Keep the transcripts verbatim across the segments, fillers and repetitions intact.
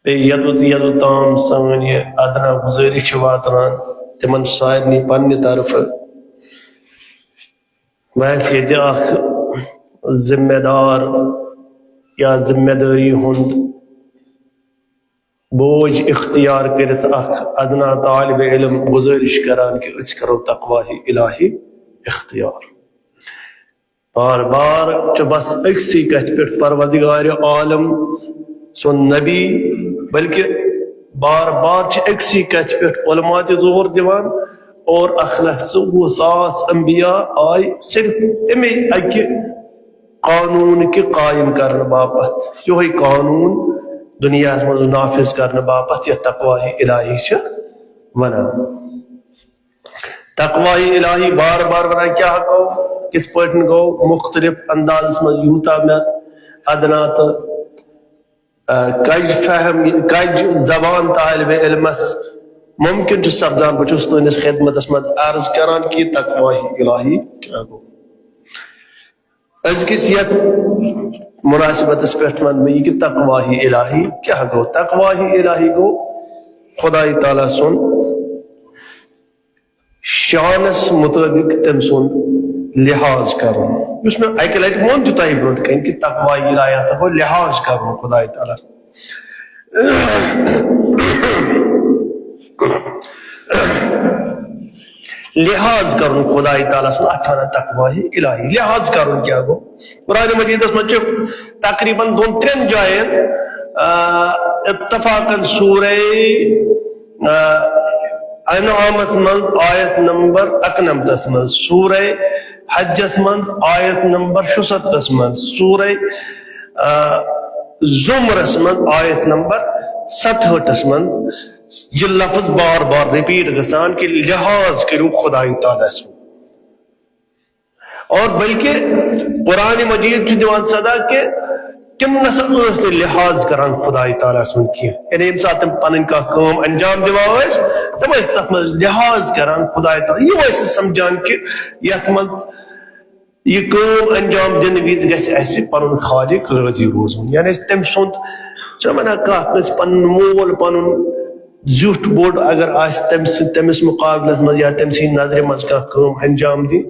بیٚیہِ یوٚتَتھ یوٚتَتھ تام سٲنۍ یہِ ادنا گُزٲرِش چھِ واتان تِمن سارنٕے پننہِ طرفہٕ، بہٕ آسہٕ ییٚتہِ اکھ ذمہ دار یا ذمہ دٲری ہُنٛد بوج اختیار کٔرِتھ اکھ ادنا طالب علم گُزٲرِش کران کہِ أسۍ کرو تقوی الہی اختیار۔ بار بار چھُ بس أکسٕے کتھِ پٮ۪ٹھ پروردگار عالم سُنٛد نبی، بلکہ بار بار چھِ أکسٕے کتھِ پٮ۪ٹھ علماء تہِ زور دِوان، اور اکھ لچھ ژوٚوُہ ساس انبیاء آے صرف اَمے اکہِ قانون کہِ قائم کرنہٕ باپتھ، یِہوٚے قانون دُنیاہَس منٛز نافذ کرنہٕ باپتھ یَتھ تقوی الہی چھِ وَنان۔ تقوی الہی بار بار وَنان کیٛاہ گوٚو، کِتھ پٲٹھۍ گوٚو، مُختٔلِف اندازَس منٛز یوٗتاہ مےٚ ادنا تہٕ، آ، کج فہم، کج زبان طالب علمس ممکن چھُ سپدان، بہٕ چھُس تُہنٛدِس خدمتس منٛز عرض کران کہِ تقوی الہی کیٛاہ گوٚو۔ أزکِس یتھ مناسبتس پٮ۪ٹھ ونہٕ بہٕ یہِ کہِ تقوی الہی کیٛاہ گوٚو۔ تقوی الہی گوٚو خدای تعالیٰ سُنٛد شانس مطٲبق تٔمۍ سُنٛد لحاظ کرُن، یُس مےٚ اکہِ لٹہِ ووٚن تہِ تۄہہِ برونٛٹھ کنہِ کہِ تقوی الہی ہسا گوٚو لحاظ کرُن خدای تعالیٰ سُنٛد۔ لحاظ کرُن خدای تعالیٰ سُنٛد، اتھ چھِ ونان تقوی الہی۔ لحاظ کرُن کیٛاہ گوٚو؟ قرآن مجیدس منٛز چھِ تقریباً دۄن ترٛٮ۪ن جاین، آ، اتفاقاً سورہ، آ، انعامس منٛز آیت نمبر اکنمتس منٛز، سورہ حجس منٛز آیت نمبر شُستتھس منٛز، سورہ، آ، زمرس منٛز آیت نمبر ستہٲٹھس منٛز یہِ لفظ بار بار ریپیٹ گژھان کہِ لحاظ کٔرِو خدای تعالیٰ سُنٛد۔ اور بلکہ قرآن مجید چھُ دِوان صدا کہِ تِم نسا ٲسۍ نہٕ لحاظ کران خدای تعالیٰ سُنٛد کینٛہہ۔ یعنی ییٚمہِ ساتہٕ تِم پنٕنۍ کانٛہہ کٲم انجام دِوان ٲسۍ، تِم ٲسۍ تتھ منٛز لحاظ کران خدای تعالیٰ۔ یِم ٲسۍ سمجھان کہِ یتھ منٛز یہِ کٲم انجام دِنہٕ وِزِ گژھِ اسہِ پنُن خالق رٲضی روزُن۔ یعنی أسۍ تٔمۍ سُنٛد، چھِ ونان کانٛہہ کٲنٛسہِ پنُن مول، پنُن زیُٹھ بوٚڑ اگر آسہِ، تٔمۍ سٕنٛد، تٔمِس مقابلس منٛز یا تٔمۍ سٕنٛدِ نظرِ منٛز کانٛہہ کٲم انجام دِنۍ،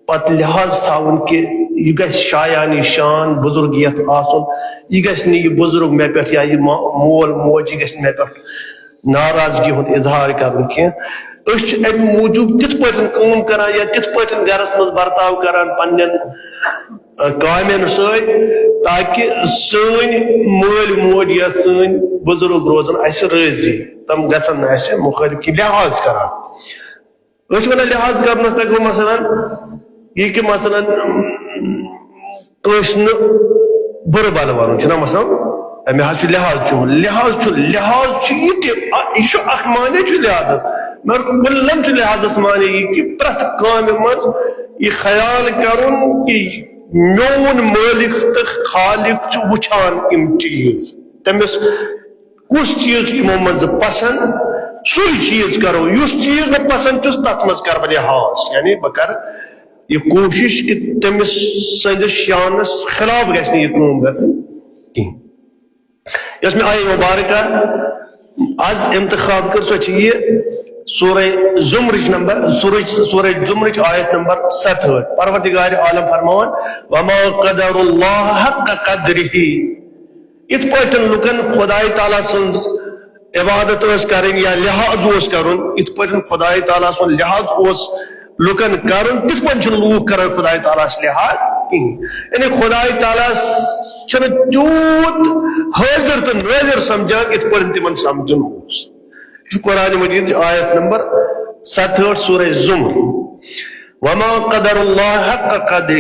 پتہٕ لحاظ تھاوُن کہِ یہِ گژھِ شایان شان بزرگیت آسُن، یہِ گژھِ نہٕ یہِ بزرگ مےٚ پٮ۪ٹھ یا یہِ ما-، مول موج، یہِ گژھِ نہٕ مےٚ پٮ۪ٹھ ناراضگی ہُنٛد اظہار کرُن کینٛہہ۔ أسۍ چھِ امہِ موٗجوٗب تِتھ پٲٹھۍ کٲم کران یا تِتھ پٲٹھۍ گرس منٛز برتاو کران پننٮ۪ن، آ، کامٮ۪ن سۭتۍ، تاکہِ سٲنۍ مٲلۍ موج یا سٲنۍ بزرگ روزن اسہِ رٲضی، تِم گژھن نہٕ اسہِ مُخٲلف کینٛہہ۔ لحاظ کران، أسۍ چھِ ونان لحاظ کرنس تہٕ گوٚو مثلاً یہِ کہِ مثلاً کٲنٛسہِ نہٕ بُرٕ بلہٕ ونُن چھُنہ مثلاً، مےٚ حظ چھُ لحاظ چون۔ لحاظ چھُ، لحاظ چھُ یہِ تہِ، آ، یہِ چھُ اکھ معنی چھُ لحاظس، مگر کُلن چھُ لحاظس معنی یہِ کہِ پرٛٮ۪تھ کامہِ منٛز یہِ خیال کرُن کہِ میون مٲلِک تہٕ خالق چھُ وٕچھان یِم چیٖز، تٔمِس کُس چیٖز چھُ یِمو منٛزٕ پسنٛد، سُے چیٖز کرو۔ یُس چیٖز نہٕ پسنٛد چھُس، تتھ منٛز کرٕ بہٕ لحاظ، یعنی بہٕ کرٕ یہِ کوٗشِش کہِ تٔمِس سٕنٛدِس شانس خلاف گژھِ نہٕ یہِ کٲم گژھٕنۍ کِہیٖنۍ۔ یۄس مےٚ آیہِ مُبارکہ از انتخاب کٔر، سۄ چھِ یہِ سورہ زمرٕچ نمبر، سورہ، سورہ زمرٕچ آیت نمبر ستہٲٹھ۔ پروردگار عالم فرماوان، "وما قدر اللہ حق قدرہ"۔ یِتھ پٲٹھۍ لُکن خداے تعالیٰ سٕنٛز عبادت ٲس کرٕنۍ یا لحاظ اوس کرُن، یِتھ پٲٹھۍ خداے تعالیٰ سُنٛد لحاظ اوس لُکن کرُن، تِتھ پٲٹھۍ چھِنہٕ لوٗکھ کران خداے تعالیٰ ہس لحاظ کِہیٖنۍ۔ یعنی خداے تعالیٰ ہس چھِنہٕ تیوٗت حٲضِر تہٕ نٲظِر سمجھان، یِتھ پٲٹھۍ تِمن سمجھُن اوس۔ یہِ چھُ قرآن مجیدٕچ آیت نمبر ستہٲٹھ سورہ زمر۔ "وما قدر اللہ حق قدرہ"،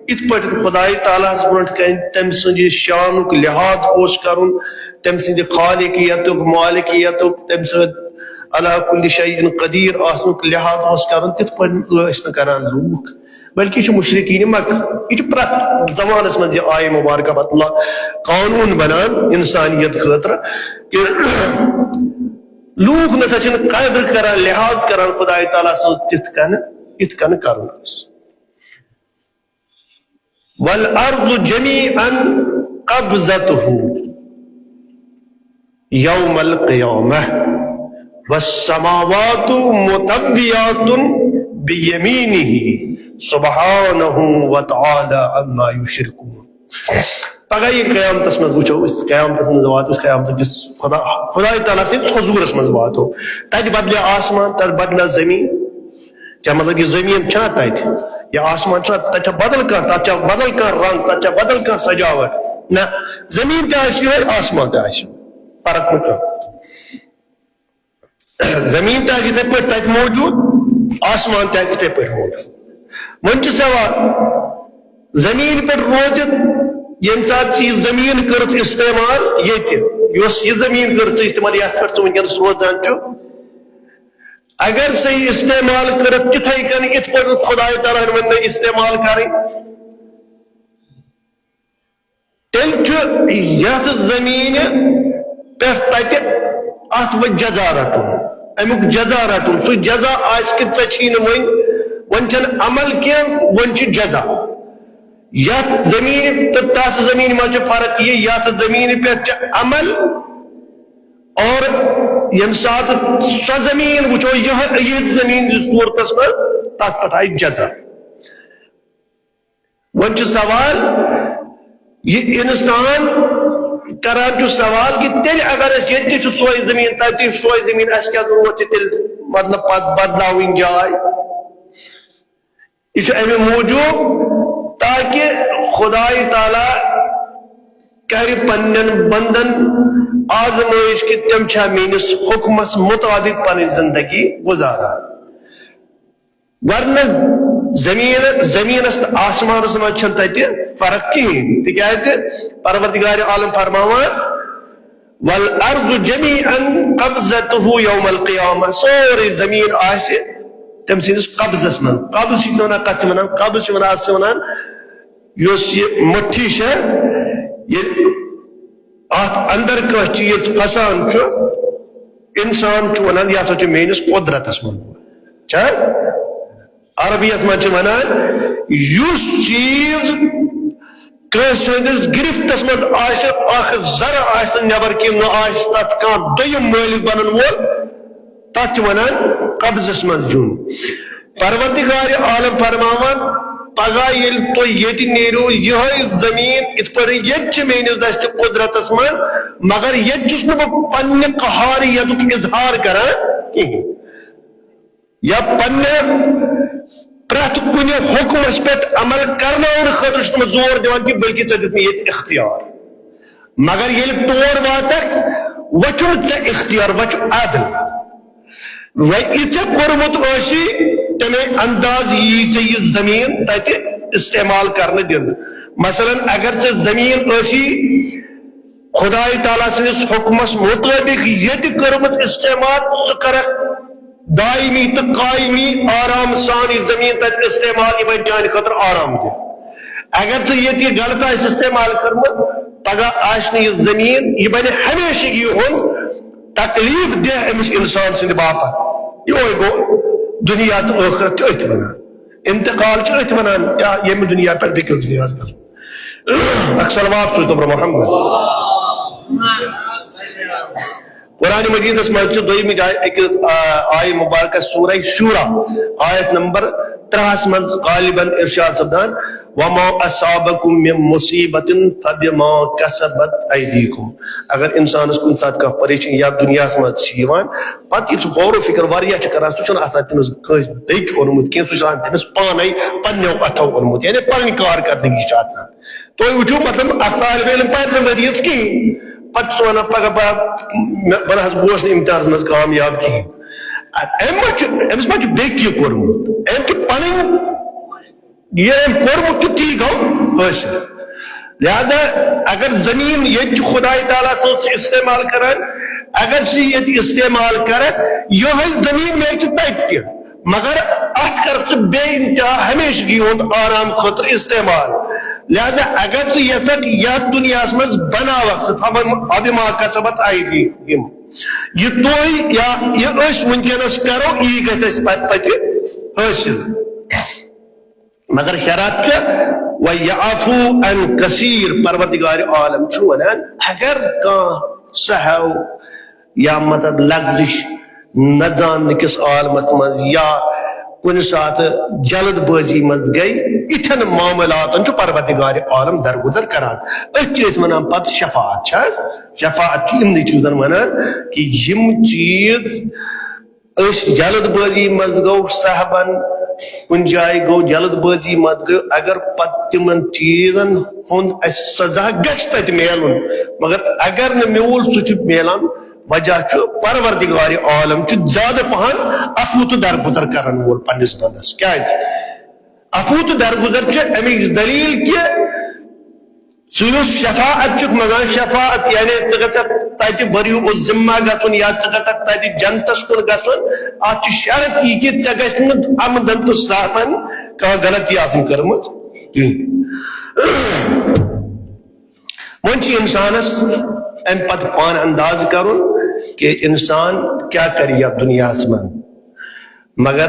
یِتھ پٲٹھۍ خداے تعالیٰ ہس برونٛٹھ کنہِ تٔمۍ سٕنٛدِ شانُک لحاظ اوس کرُن، تٔمۍ سٕنٛدِ خالقیتُک، مالکیتُک، تٔمۍ سٕنٛدِ علی کل شیء قدیر آسنُک لحاظ اوس کرُن، تِتھ پٲٹھۍ ٲسۍ نہٕ کران لوٗکھ، بلکہِ یہِ چھُ مشرکین مکہ، یہِ چھُ پرٛٮ۪تھ زمانس منٛز یہِ آیہِ مبارکہ بدلہ قانون بنان انسانیت خٲطرٕ کہِ لوٗکھ نہ سا چھِنہٕ قدر کران، لحاظ کران خداے تعالیٰ سٕنٛز تِتھ کٔنۍ، یِتھ کٔنۍ کرُن اوس۔ "والارض جميعا قبضته"، یوم القیامہ، والسماوات مطویات بیمینہ، سبحانہ وتعالی عما یشرکون۔ پگاہ یہِ قیامتس منٛز وٕچھو أسۍ، قیامتس منٛز واتو أسۍ قیامتس کِس خدا، خدای تعالیٰ سٕنٛدِس حضوٗرس منٛز واتو۔ تتہِ بدلہِ آسمان، تتہِ بدلہِ زٔمیٖن۔ کیٛاہ مطلب، یہِ زٔمیٖن چھا تتہِ؟ یہِ آسمان چھا؟ تتہِ چھا بدل کانٛہہ؟ تتھ چھا بدل کانٛہہ رنٛگ؟ تتھ چھا بدل کانٛہہ سجاوٹ؟ نہ، زٔمیٖن تہِ آسہِ یِہوٚے، آسمان تہِ آسہِ۔ فرق نہٕ کانٛہہ۔ زٔمیٖن تہِ آسہِ یِتھَے پٲٹھۍ تَتہِ موٗجوٗد، آسمان تہِ آسہِ یِتھَے پٲٹھۍ موٗجوٗد۔ وۄنۍ چھُ سوال، زٔمیٖن پٮ۪ٹھ روزِتھ، ییٚمہِ ساتہٕ ژٕ یہِ زٔمیٖن کٔرٕتھ استعمال ییٚتہِ، یۄس یہِ زٔمیٖن کٔرٕتھ ژٕ استعمال، یَتھ پٮ۪ٹھ ژٕ وٕنکیٚنَس روزان چھُ، اگر ژےٚ یہِ استعمال کٔرٕتھ تِتھَے کٔنۍ، یِتھ پٲٹھۍ خۄداے تعالیٰ ہَن ووٚن مےٚ استعمال کَرٕنۍ، تیٚلہِ چھُ یَتھ زٔمیٖنہِ پٮ۪ٹھ تَتہِ اَتھ وۄنۍ جزا رَٹُن، اَمیُک جزا رَٹُن۔ سُہ جزا آسہِ کہِ ژےٚ چھی نہٕ وۄنۍ، وۄنۍ چھَنہٕ عمل کینٛہہ، وۄنۍ چھُ جزا۔ یَتھ زٔمیٖنہِ تہٕ تَتھ زٔمیٖنہِ منٛز چھِ فرق یہِ، یَتھ زٔمیٖنہِ پٮ۪ٹھ چھِ عمل، اور ییٚمہِ ساتہٕ سۄ زٔمیٖن وٕچھو، یِہوٚے، یِہٕنٛز زٔمیٖن یُس صوٗرتَس منٛز، تَتھ پٮ۪ٹھ آیہِ جزا۔ وۄنۍ چھُ سوال، یہِ اِنسان کران چھُ سوال کہِ تیٚلہِ اگر أسۍ ییٚتہِ تہِ چھُ سۄے زٔمیٖن، تَتہِ تہِ چھُ سۄے زٔمیٖن، اَسہِ کیٛاہ ضروٗرت چھِ تیٚلہِ، مطلب، پَتہٕ بدلاوٕنۍ جاے؟ یہِ چھُ اَمہِ موٗجوٗب تاکہِ خۄداے تعالیٰ کرِ پننٮ۪ن بندن آزمٲیش کہِ تِم چھا میٲنِس حُکمس مُطابِق پنٕنۍ زندگی گُزاران۔ ورنہ زمین، زمینس تہٕ آسمانس منٛز چھنہٕ تتہِ فرق کہین، تِکیازِ پروردگار عالم فرماوان، "والارض جميعا قبضته يوم القيامة"، سورُے زمین آسہِ تٔمۍ سٕنٛدِس قبضس منٛز۔ قبض چھِ ونان، کتھ چھِ ونان؟ قبض چھِ ونان، اتھ چھِ ونان یۄس یہِ مٹھی چھےٚ، ییٚلہِ اتھ اندر کانٛہہ چیٖز پھسان چھُ، انسان چھُ ونان، "یہِ ہسا چھُ میٲنِس قدرتس منٛز۔" چھا؟ عربیت منٛز چھِ ونان، یُس چیٖز کٲنٛسہِ ہٕنٛدِس گرفتس منٛز آسہِ، اکھ ذرٕ آسہِ نہٕ نٮ۪بر کِنۍ، نہ آسہِ تتھ کانٛہہ دوٚیِم مٲلِک بنن وول، تتھ چھِ ونان قبضس منٛز دیُن۔ پروردگار عالم فرماوان، پگاہ ییٚلہِ تُہۍ ییٚتہِ نیرِو، یِہوٚے زٔمیٖن، یِتھ پٲٹھۍ ییٚتہِ چھِ میٲنِس دستِ قدرتس منٛز، مگر ییٚتہِ چھُس نہٕ بہٕ پننہِ قہاریتُک اظہار کران کِہیٖنۍ، یا پننہِ پرٛٮ۪تھ کُنہِ حُکمس پٮ۪ٹھ عمل کرناونہٕ خٲطرٕ چھُس نہٕ بہٕ زور دِوان کہِ بلکہِ ژےٚ دیُت مےٚ ییٚتہِ اختیار۔ مگر ییٚلہِ تور واتکھ، وۄنۍ چھُنہٕ ژےٚ اختیار، وۄنۍ چھُ عدل۔ وۄنۍ یہِ ژےٚ کوٚرمُت ٲسی، تَمے انداز یی ژےٚ یہِ زٔمیٖن تَتہِ استعمال کرنہٕ دِنہٕ۔ مثلاً، اگر ژےٚ زٔمیٖن ٲسی خدای تعالیٰ سٕنٛدِس حُکمس مُطٲبِق ییٚتہِ کٔرمٕژ استعمال، ژٕ کرکھ دائمی تہٕ قائمی آرام سان یہِ زٔمیٖن تَتہِ استعمال، یہِ بنہِ چانہِ خٲطرٕ آرام دہ۔ اگر ژٕ ییٚتہِ یہِ غلط آسہِ استعمال کٔرمٕژ، پگاہ آسہِ نہٕ یہِ زٔمیٖن، یہِ بنہِ ہمیشگی ہُنٛد تکلیف دہ أمِس انسان سٕنٛدِ باپتھ۔ یِہوٚے گوٚو دُنیا تہٕ ٲخرت چھِ أتھۍ ونان، انتقال چھِ أتھۍ ونان، یا ییٚمہِ دُنیا پٮ۪ٹھ بیٚکِس دُنیاہس گژھُن۔ اکھ صلوات سوٗزتو برٛونٛہہ محمد۔ قرآن مجیدس منٛز چھِ دوٚیمہِ جایہِ أکِس، آ، آیہِ مبارکہ سورہ شورا، آیت نمبر ترٛہس منٛز غالباً ارشاد سپدان، "وما اصابکم من مصیبۃ فبما کسبت ایدیکم"۔ اگر انسانس کُنہِ ساتہٕ کانٛہہ پریشٲنی یتھ دُنیاہس منٛز چھِ یِوان، پتہٕ ییٚلہِ سُہ غور و فکر واریاہ چھُ کران، سُہ چھُنہٕ آسان تٔمِس کٲنٛسہِ بیٚکہِ اوٚنمُت کینٛہہ، سُہ چھُ آسان تٔمِس پانے پننیو اتھو اوٚنمُت، یعنی پنٕنۍ کارکردگی چھِ آسان۔ تُہۍ وٕچھِو، مطلب، اکھ طالب علم پرِ نہٕ ؤرۍ یَس کِہیٖنۍ، پتہٕ چھُ سُہ ونان، "پگاہ بہٕ، مےٚ، بہٕ نہ حظ گوس نہٕ امتحانس منٛز کامیاب کِہیٖنۍ۔" ا-، أمۍ ما چھُ، أمِس ما چھُ بیٚکہِ یہِ کوٚرمُت؟ أمۍ چھُ پنٕنۍ، یہِ أمۍ کوٚرمُت چھُ، تی گوٚو حٲصِل۔ لہذا اگر زٔمیٖن ییٚتہِ چھُ خداے تعالیٰ سٕنٛز استعمال کران، اگر سُہ ییٚتہِ استعمال کران، یِہوٚے زٔمیٖن میلہِ ژےٚ تتہِ تہِ۔ مگر اتھ کر ژٕ بے انتہا ہمیشگی ہُنٛد آرام خٲطرٕ استعمال۔ لہذا اگر ژٕ یژھکھ یتھ دُنیاہس منٛز بناوکھ، فبما کسبت ایدیہم، یہِ تُہۍ یا یہِ أسۍ وٕنکیٚنس کرو، یی گژھِ اَسہِ پتہٕ تتہِ حٲصِل۔ مگر شرط چھُ، وَیَعْفُو عَنْ کَثِیٖر، پروردگار عالم چھُ ونان، اگر کانٛہہ سہو یا مطلب لغزش نہ زاننہٕ کِس عالمس منٛز یا کُنہِ ساتہٕ جلد بٲزی منٛز گٔے، یِتھٮ۪ن معاملاتن چھُ پروردگار عالم درگُزر کران۔ أتھۍ چھِ أسۍ ونان پتہٕ شفاعت۔ چھِ حظ؟ شفاعت چھُ یِمنٕے چیٖزن ونان کہِ یِم چیٖز أسۍ جلد بٲزی منٛز گوٚو سہبن، کُنہِ جایہِ گوٚو جلد بٲزی منٛز گوٚو، اگر پتہٕ تِمن چیٖزن ہُنٛد اَسہِ سزا گژھِ تتہِ میلُن، مگر اگر نہٕ میوٗل، سُہ چھُ میلان۔ وجہ چھُ پروردگار عالم چھُ زیادٕ پہن عفو تہٕ درگُزر کرن وول پننِس بندس۔ کیازِ؟ عفو تہٕ درگُزر چھِ اَمِچ دلیل کہِ ژٕ یُس شفاعت چھُکھ منٛگان، شفاعت یعنی ژٕ گژھکھ تتہِ بٔرِو اوس ذمہ گژھُن یا ژٕ گژھکھ تتہِ جنتس کُن گژھُن، اتھ چھُ شرط یہِ کہِ ژےٚ گژھِ نہٕ عمدن تہٕ سہون کانٛہہ غلطی آسٕنۍ کٔرمٕژ کِہیٖنۍ۔ وۄنۍ چھِ انسانس امہِ پتہٕ پانہٕ اندازٕ کرُن کہِ انسان کیٛاہ کرِ یتھ دُنیاہس منٛز۔ مگر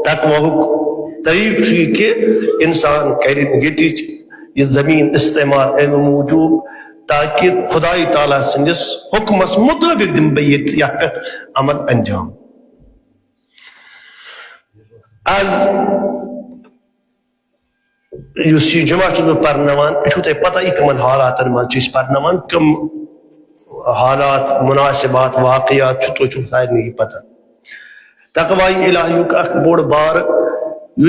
تقواہُک طریقہٕ چھُ یہِ کہِ انسان کرِ ییٚتِچ یہِ زمین استعمال امہِ موٗجوٗب تاکہِ خداے تعالیٰ سٕنٛدِس حُکمس مُطٲبِق دِمہٕ بہٕ ییٚتہِ یتھ پٮ۪ٹھ عمل انجام۔ از یُس یہِ جمعہ چھُس بہٕ پرناوان، یہِ چھُو تۄہہِ پتہ یہِ کٕمن حالاتن منٛز چھِ أسۍ پرناوان، کٕم حالات، مناسبات، واقعات چھِ، تۄہہِ چھُو سارنٕے یہِ پتہ۔ تقوی الہیُک اکھ بوٚڑ بار،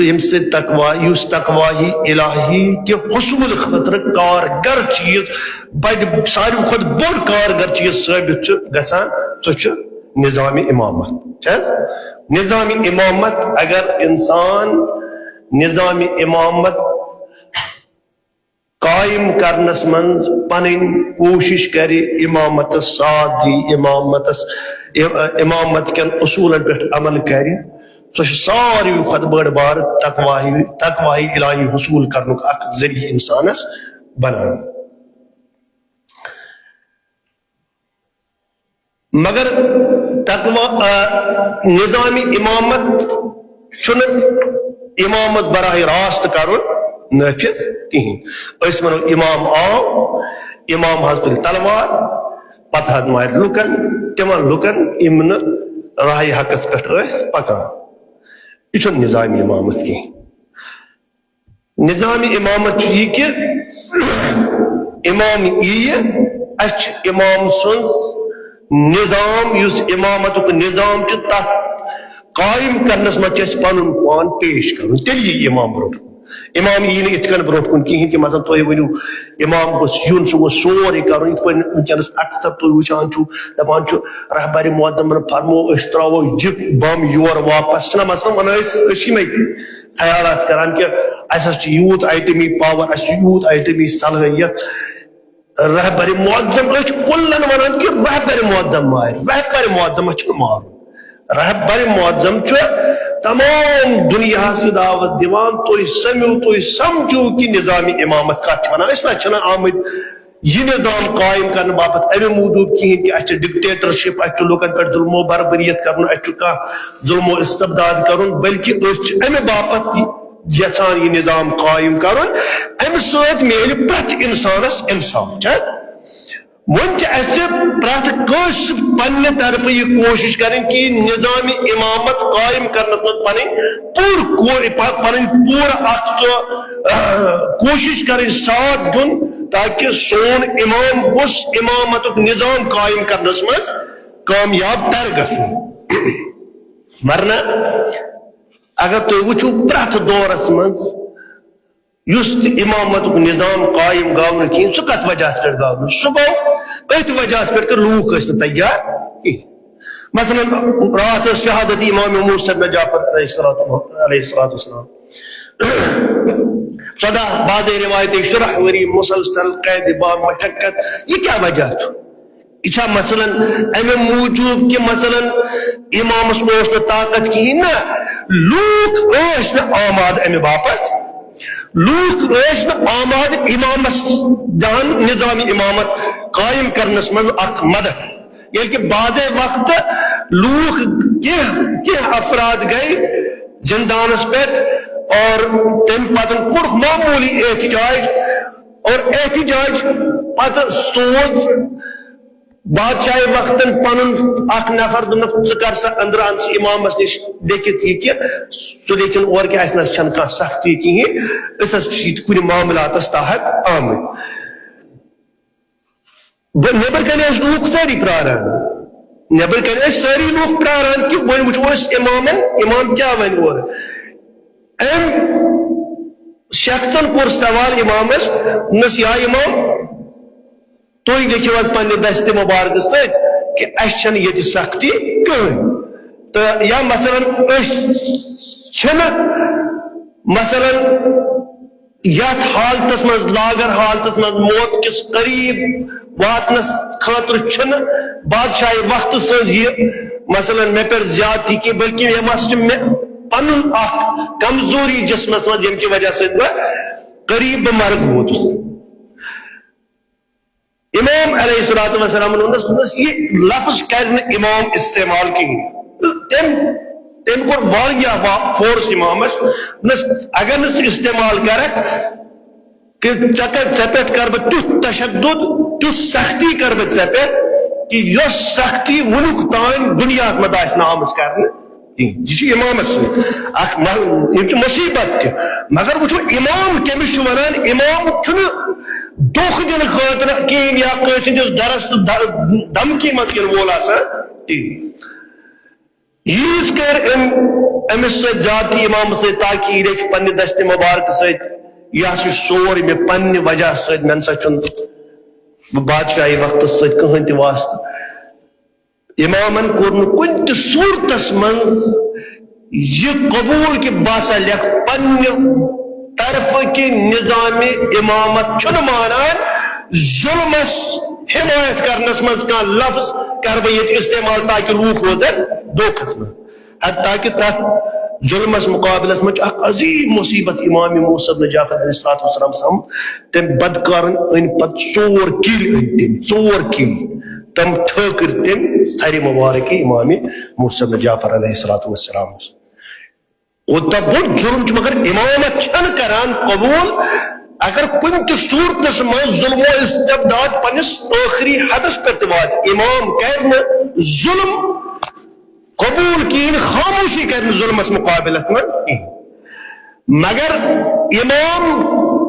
ییٚمہِ سۭتۍ تقوی، یُس تقوی الہی کہِ حصول خٲطرٕ کارگر چیٖز، بڑِ، ساروی کھۄتہٕ بوٚڑ کارگر چیٖز ثٲبت چھُ گژھان، سُہ چھُ نظام امامت۔ چھِ حظ؟ نظام امامت، اگر انسان نظام امامت قائم کرنس منٛز پنٕنۍ کوٗشش کرِ، امامتس ساتھ دی، امامتس، امامت کٮ۪ن اصوٗلن پٮ۪ٹھ عمل کرِ، سۄ چھِ ساروی کھۄتہٕ بٔڑ بار تقواہی، تقواہی الہی حصوٗل کرنُک اکھ ذٔریعہٕ انسانس بنان۔ مگر تقوی، آ، نظام امامت چھُنہٕ امامت براہ راست کرُن نافذ کِہیٖنۍ۔ أسۍ وَنو امام آو، امام حظ تُلہِ تلوار، پتہٕ حظ مارِ لُکن، تِمن لُکن یِم نہٕ راہِ حقس پٮ۪ٹھ ٲسۍ پکان۔ یہِ چھُنہٕ نظام امامت کِہیٖنۍ۔ نظام امامت چھُ یہِ کہِ امام ییہِ، اَسہِ چھُ امام سُنٛد نظام، یُس امامتُک نظام چھُ، تَتھ قٲیِم کرنَس منٛز چھُ اَسہِ پَنُن پان پیش کَرُن، تیٚلہِ ییہِ امام برٛونٛٹھ کُن۔ امام ییہِ نہٕ یِتھ کٔنۍ برٛونٛٹھ کُن کِہیٖنۍ کہِ مثلاً تُہۍ ؤنِو امام گوٚژھ یُن، سُہ گوٚژھ سورُے کَرُن، یِتھ پٲٹھۍ وٕنکیٚنَس اکثر تُہۍ وٕچھان چھِو، دَپان چھُ رہبر معظمن فرمو أسۍ ترٛاوو یہِ بم یور واپس، چھِنہ مثلاً وَنان أسۍ، أسۍ چھِ یِمَے خیالات کران کہ اسہِ حظ چھُ یوٗت ایٹمی پاور، اسہِ چھُ یوٗت ایٹمی صلٲحیت۔ رہبر معظم، أسۍ چھِ کُلن ونان کہ رہبر معظم مارِ، رہبر معظمس چھُنہٕ مارُن۔ رہبر معظم چھُ تمام دُنیاہس یہِ دعوت دِوان، تُہۍ سٔمِو، تُہۍ سمجھِو کہ نظام امامت کتھ چھِ ونان۔ أسۍ نہ چھِنہٕ آمٕتۍ یہِ نظام قائم کرنہٕ باپتھ امہِ موٗجوٗب کِہیٖنۍ کہِ اسہِ چھِ ڈکٹیٹرشپ، اسہِ چھُ لوٗکن پٮ۪ٹھ ظلم و بربریت کرُن، اسہِ چھُ کانٛہہ ظلم و استبداد کرُن، بلکہِ أسۍ چھِ امہِ باپتھ یژھان یہِ نظام قائم کرُن، امہِ سۭتۍ میلہِ پرٛٮ۪تھ انسانس انصاف۔ چھا؟ وۄنۍ چھِ اسہِ پرٛٮ۪تھ کٲنٛسہِ پننہِ طرفہٕ یہِ کوٗشش کرٕنۍ کہِ یہِ نظام امامت قائم کرنس منٛز پنٕنۍ پوٗرٕ کو-، پ-، پنٕنۍ پوٗرٕ اکھ سُہ، آ، کوٗشش کرٕنۍ، ساتھ دیُن، تاکہ سون امام گوٚژھ امامتُک نظام قائم کرنس منٛز کامیاب تر گژھُن۔ ورنہ اگر تُہۍ وٕچھِو پرٛٮ۪تھ دورس منٛز یُس تہِ امامتُک نظام قائم گوٚو نہٕ کِہیٖنۍ، سُہ کتھ وجہس پٮ۪ٹھ گوٚو نہٕ؟ سُہ گوٚو أتھۍ وجہس پٮ۪ٹھ کہِ لوٗکھ ٲسۍ نہٕ تیار کِہیٖنۍ۔ مثلاً، راتھ ٲس شہادت امام موسیٰ ابن جعفر علیہ الصلوۃ، علیہ الصلوۃ والسلام۔ ژۄداہ، بعضے روایتہِ شُراہ ؤری مسلسل قید با مشقت۔ یہِ کیٛاہ وجہ چھُ؟ یہِ چھا مثلاً امہِ موٗجوٗب کہِ مثلاً امامس اوس نہٕ طاقت کِہیٖنۍ؟ نہ، لوٗکھ ٲسۍ نہٕ آماد امہِ باپتھ۔ لوٗکھ ٲسۍ نہٕ آماد امامس دِہن نظام امامت قائم کرنس منٛز اکھ مدد۔ ییٚلہِ کہِ بعضے وقتہٕ لوٗکھ کینٛہہ، کینٛہہ افراد گٔے زندانس پٮ۪ٹھ اور تمہِ پتہٕ کوٚرُکھ معموٗلی احتجاج اور احتجاج پتہٕ سوز بادشاہی وقتن پنن اکھ نفر دوٚپنکھ، "ژٕ کر سا أنٛدرٕ، اَن سا امامس نِش لیٚکھِتھ یہِ کہِ سُہ لیٚکھِن اورٕ کہِ اَسہِ نہ چھنہٕ کانٛہہ سختی کِہیٖنۍ، أسۍ حظ چھِ ییٚتہِ کُنہِ معاملاتس تحت آمٕتۍ۔" بہٕ، نیٚبر کنہِ ٲسۍ لوٗکھ سٲری پراران، نیٚبر کنہِ ٲسۍ سٲری لوٗکھ پراران کہِ وۄنۍ وٕچھو أسۍ امامن، امام کیٛاہ ونہِ اورٕ۔ أمۍ شخصن کوٚر سوال امامس، دوٚپنس، "یا امام، تُہۍ لیکھِو حظ پننہِ دستِ مبارکہٕ سۭتۍ کہِ اَسہِ چھَنہٕ ییٚتہِ سختی کٕہٕنۍ۔ تہٕ یا مثلاً أسۍ چھِنہٕ مثلاً یَتھ حالتس منٛز، لاگر حالتس منٛز موت کِس قریب واتنس خٲطرٕ چھِنہٕ بادشاہی وقتہٕ سٕنٛز یہِ مثلاً مےٚ پٮ۪ٹھ زیادتی کینٛہہ، بلکہِ یہِ ہسا چھِ مےٚ پنُن اکھ کمزوری جسمس منٛز، ییٚمہِ کہِ وجہ سۭتۍ بہٕ قریب بہٕ مرگ ووتُس۔" امام علیہ الصلوۃ والسلام ووٚنُس، دوٚپنس، "یہِ لفظ کرِ نہٕ امام استعمال کِہیٖنۍ۔" تہٕ تٔمۍ، تٔمۍ کوٚر واریاہ وا-، فورس امامس، دوٚپنس، "اگر نہٕ ژٕ استعمال کرکھ کہِ ژےٚ کر-، ژےٚ پٮ۪ٹھ کرٕ بہٕ تیُتھ تشدد، تیُتھ سختی کرٕ بہٕ ژےٚ پٮ۪ٹھ کہِ یۄس سختی وُنیُک تام دُنیاہس منٛز آسہِ نہٕ آمٕژ کرنہٕ۔" کِہیٖنۍ۔ یہِ چھُ امامس سۭتۍ اکھ مح-، یِم چھِ مصیبت تہِ۔ مگر وٕچھو، امام کٔمِس چھُ ونان؟ امام چھُنہٕ دھوکہٕ دِنہٕ خٲطرٕ کِہیٖنۍ یا کٲنٛسہِ ہٕنٛدِس گرس تہٕ د-، دھمکی منٛز یِنہٕ وول آسان کِہیٖنۍ۔ ییٖژ کٔر أمۍ أمِس سۭتۍ زیادتی امامس سۭتۍ، تاکہِ یہِ لیکھِ پننہِ دستِ مبارکہٕ سۭتۍ، یہِ ہسا چھُ سورُے مےٚ پننہِ وجہ سۭتۍ، مےٚ نسا چھُنہٕ بادشاہی وقتس سۭتۍ کٕہٕنۍ تہِ واسطہٕ۔ امامن کوٚر نہٕ کُنہِ تہِ صورتس منٛز یہِ قبول کہِ بہٕ ہسا لیکھٕ پننہِ طرفہٕ کہِ نظام امامت چھُنہٕ مانان ظلمس حمایت کرنس منٛز کانٛہہ لفظ کرٕ بہٕ ییٚتہِ استعمال، تاکہِ لوٗکھ روزن دھوکس منٛز۔ حتیٰ کہِ تتھ ظلمس مقابلس منٛز چھُ اکھ عظیم مصیبت امام موسیٰ بن جعفر علیہ الصلوۃ والسلام سمکھ۔ تٔمۍ بدکارن أنۍ پتہٕ ژور کِلۍ، أنۍ تٔمۍ ژور کِلۍ۔ تِم ٹھٲکٕر تٔمۍ سرِ مبارکہِ امام موسیٰ بن جعفر علیہ الصلوۃ والسلام۔ کوٗتاہ بوٚڑ جُرم چھُ، مگر امامت چھنہٕ کران قبول۔ اگر کُنہِ تہِ صورتس منٛز ظلم و استبداد پننِس ٲخری حدس پٮ۪ٹھ تہِ واتہِ، امام کرِ نہٕ ظلم قبول کِہیٖنۍ، خاموشی کرِ نہٕ ظلمس مقابلس منٛز کِہیٖنۍ۔ مگر امام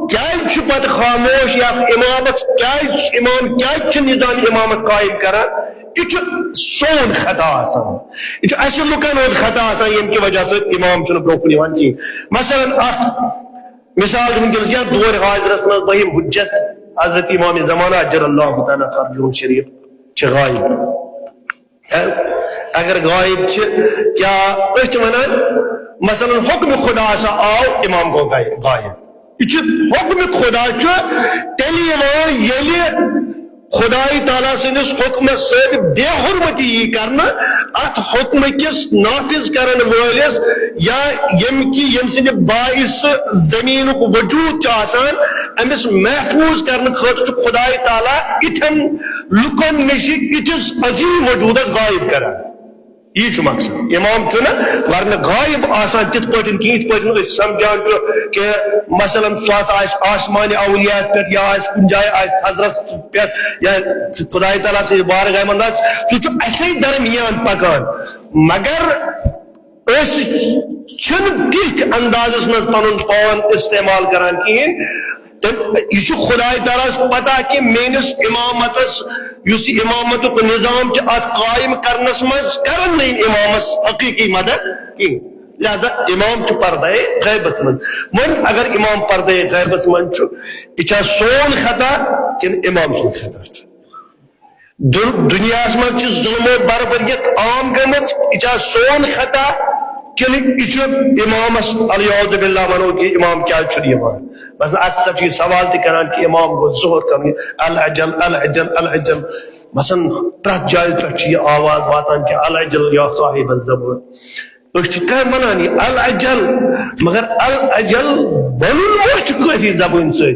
کیازِ چھُ پتہٕ خاموش یا امامس کیازِ چھُ، امام کیازِ چھُ نظام امامت قائم کران؟ یہِ چھُ سون خطا آسان، یہِ چھُ اسہِ لُکن ہُنٛد خطا آسان، ییٚمہِ کہِ وجہ سۭتۍ امام چھُنہٕ برونٛہہ کُن یِوان کِہیٖنۍ۔ مثلاً اکھ مثال چھُ وٕنکیٚنس یتھ دورِ حاضرس منٛز بہم حجت حضرت امام زمانہ عجل اللہ تعالیٰ فرجہ شریف چھِ غایب۔ اگر غایب چھِ، کیا أسۍ چھِ ونان، مثلاً حکم خدا ہسا آو، امام گوٚو غایب؟ غایب۔ یہِ چھُ حکم خدا چھُ تیٚلہِ یِوان، ییٚلہِ خدای تعالیٰ سٕنٛدِس حکمس سۭتۍ بے حرمتی یی کرنہٕ، اتھ حکمہٕ کِس نافذ کرن وٲلِس یا ییٚمہِ کہِ، ییٚمہِ سٕنٛدِ باعث زٔمیٖنُک وجوٗد چھُ آسان، أمِس محفوٗظ کرنہٕ خٲطرٕ چھُ خدای تعالیٰ اِتھٮ۪ن لُکن نِش اِتھِس عظیٖم وجوٗدس غایب کران۔ یی چھُ مقصد۔ امام چھُنہٕ ورنہٕ غایب آسان تِتھ پٲٹھۍ کینٛہہ، یِتھ پٲٹھۍ أسۍ سمجھان چھُ کہِ مثلاً سُہ ہسا آسہِ آسمانِ اولیاء پٮ۪ٹھ یا آسہِ کُنہِ جایہِ آسہِ تھزرس پٮ۪ٹھ یا خدای تعالیٰ سٕنٛدِ بارگاہہِ منٛز آسہِ، سُہ چھُ اسے درمیان پکان۔ مگر أسۍ چھِنہٕ تِتھۍ اندازس منٛز پنُن پان استعمال کران کِہیٖنۍ۔ تہٕ یہِ چھُ خدای تعالیٰ ہس پتہ کہِ میٲنِس امامتس، یُس یہِ امامتُک نظام چھُ، اتھ قائم کرنس منٛز کرن نہٕ یِم امامس حقیقی مدد کِہیٖنۍ۔ لہذا امام چھُ پردے غیبس منٛز۔ وۄنۍ اگر امام پردے غیبس منٛز چھُ، یہِ چھا سون خطا کِنہٕ امام سُنٛد خطا چھُ؟ دُ-، دُنیاہس منٛز چھِ ظلم و بربریت عام گٔمٕژ، یہِ چھا سون خطا کِنہٕ یہِ چھُ امامس، العیاذ باللہ ونو کہِ امام کیازِ چھُنہٕ یِوان؟ مثلاً اکثر چھُ یہِ سوال تہِ کران کہِ امام گوٚژھ ظہور کرُن، العجل، العجل، العجل۔ مثلاً پرٛٮ۪تھ جایہِ پٮ۪ٹھ چھِ یہِ آواز واتان کہِ العجل یا صاحب الزمان۔ أسۍ چھِ کانٛہہ وَنان یہِ العجل، مگر العجل وَنُن ما چھُ کٲفی زبٲنۍ سۭتۍ؟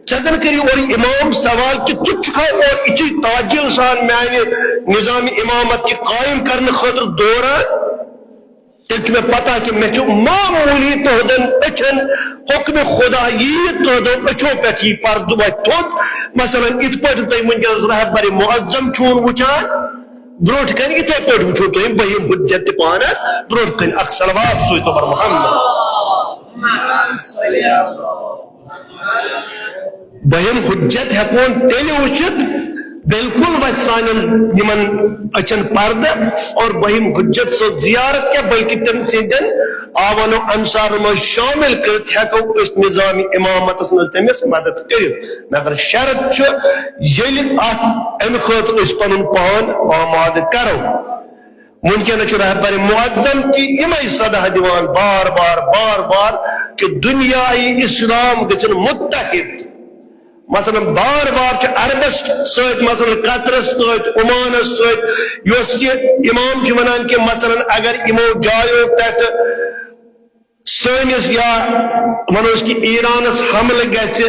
ژےٚ زَن کٔرِو اورٕ امام سوال کہِ ژٕ چھُکھا اورٕ یِتھُے تعجیل سان میانہِ نظام امامت کہِ قائم کرنہٕ خٲطرٕ دوران؟ تیٚلہِ چھُ مےٚ پتہ کہِ مےٚ چھُ معموٗلی تُہنٛدٮ۪ن أچھن حُکمِ خدا یی، تُہنٛدٮ۪و أچھو پٮ۪ٹھ یی پردٕ وۄتھِ تھوٚد۔ مثلاً، یِتھ پٲٹھۍ تۄہہِ وٕنکیٚنَس رہبرِ معظم چھُون وٕچھان، برونٛٹھ کَنہِ یِتھَے پٲٹھۍ وٕچھِو تُہۍ بہِم حُجت تہِ پانَس برونٛٹھ کَنہِ۔ اکھ صلوات سوٗزتو بر محمد۔ بہِم حُجت ہٮ۪کون تیٚلہِ وٕچھِتھ، بالکل وَتھِ سانٮ۪ن یِمَن أچھَن پردٕ۔ اور بہِم حُجت سٕنٛز زیارت کیٛاہ، بلکہِ تٔمۍ سٕنٛدٮ۪ن آوَن و انصارَن منٛز شٲمِل کٔرِتھ ہٮ۪کو أسۍ نظامِ اِمامتَس منٛز تٔمِس مدد کٔرِتھ۔ مگر شرط چھُ، ییٚلہِ اَتھ اَمہِ خٲطرٕ أسۍ پَنُن پان آمادٕ کَرو۔ وٕنکیٚنَس چھُ رہبرِ معظم تہِ یِمَے صدہ دِوان بار بار، بار بار، کہِ دُنیاہہِ اِسلام گٔژھِن مُتحد۔ مثلاً، بار بار چھِ عربس سۭتۍ، مثلاً، قطرس سۭتۍ، عمانس سۭتۍ، یۄس یہِ امام چھِ ونان کہِ، مثلاً، اگر یِمو جایو پٮ۪ٹھ سٲنِس، یا ونو أسۍ کہِ ایرانس حملہٕ گژھِ،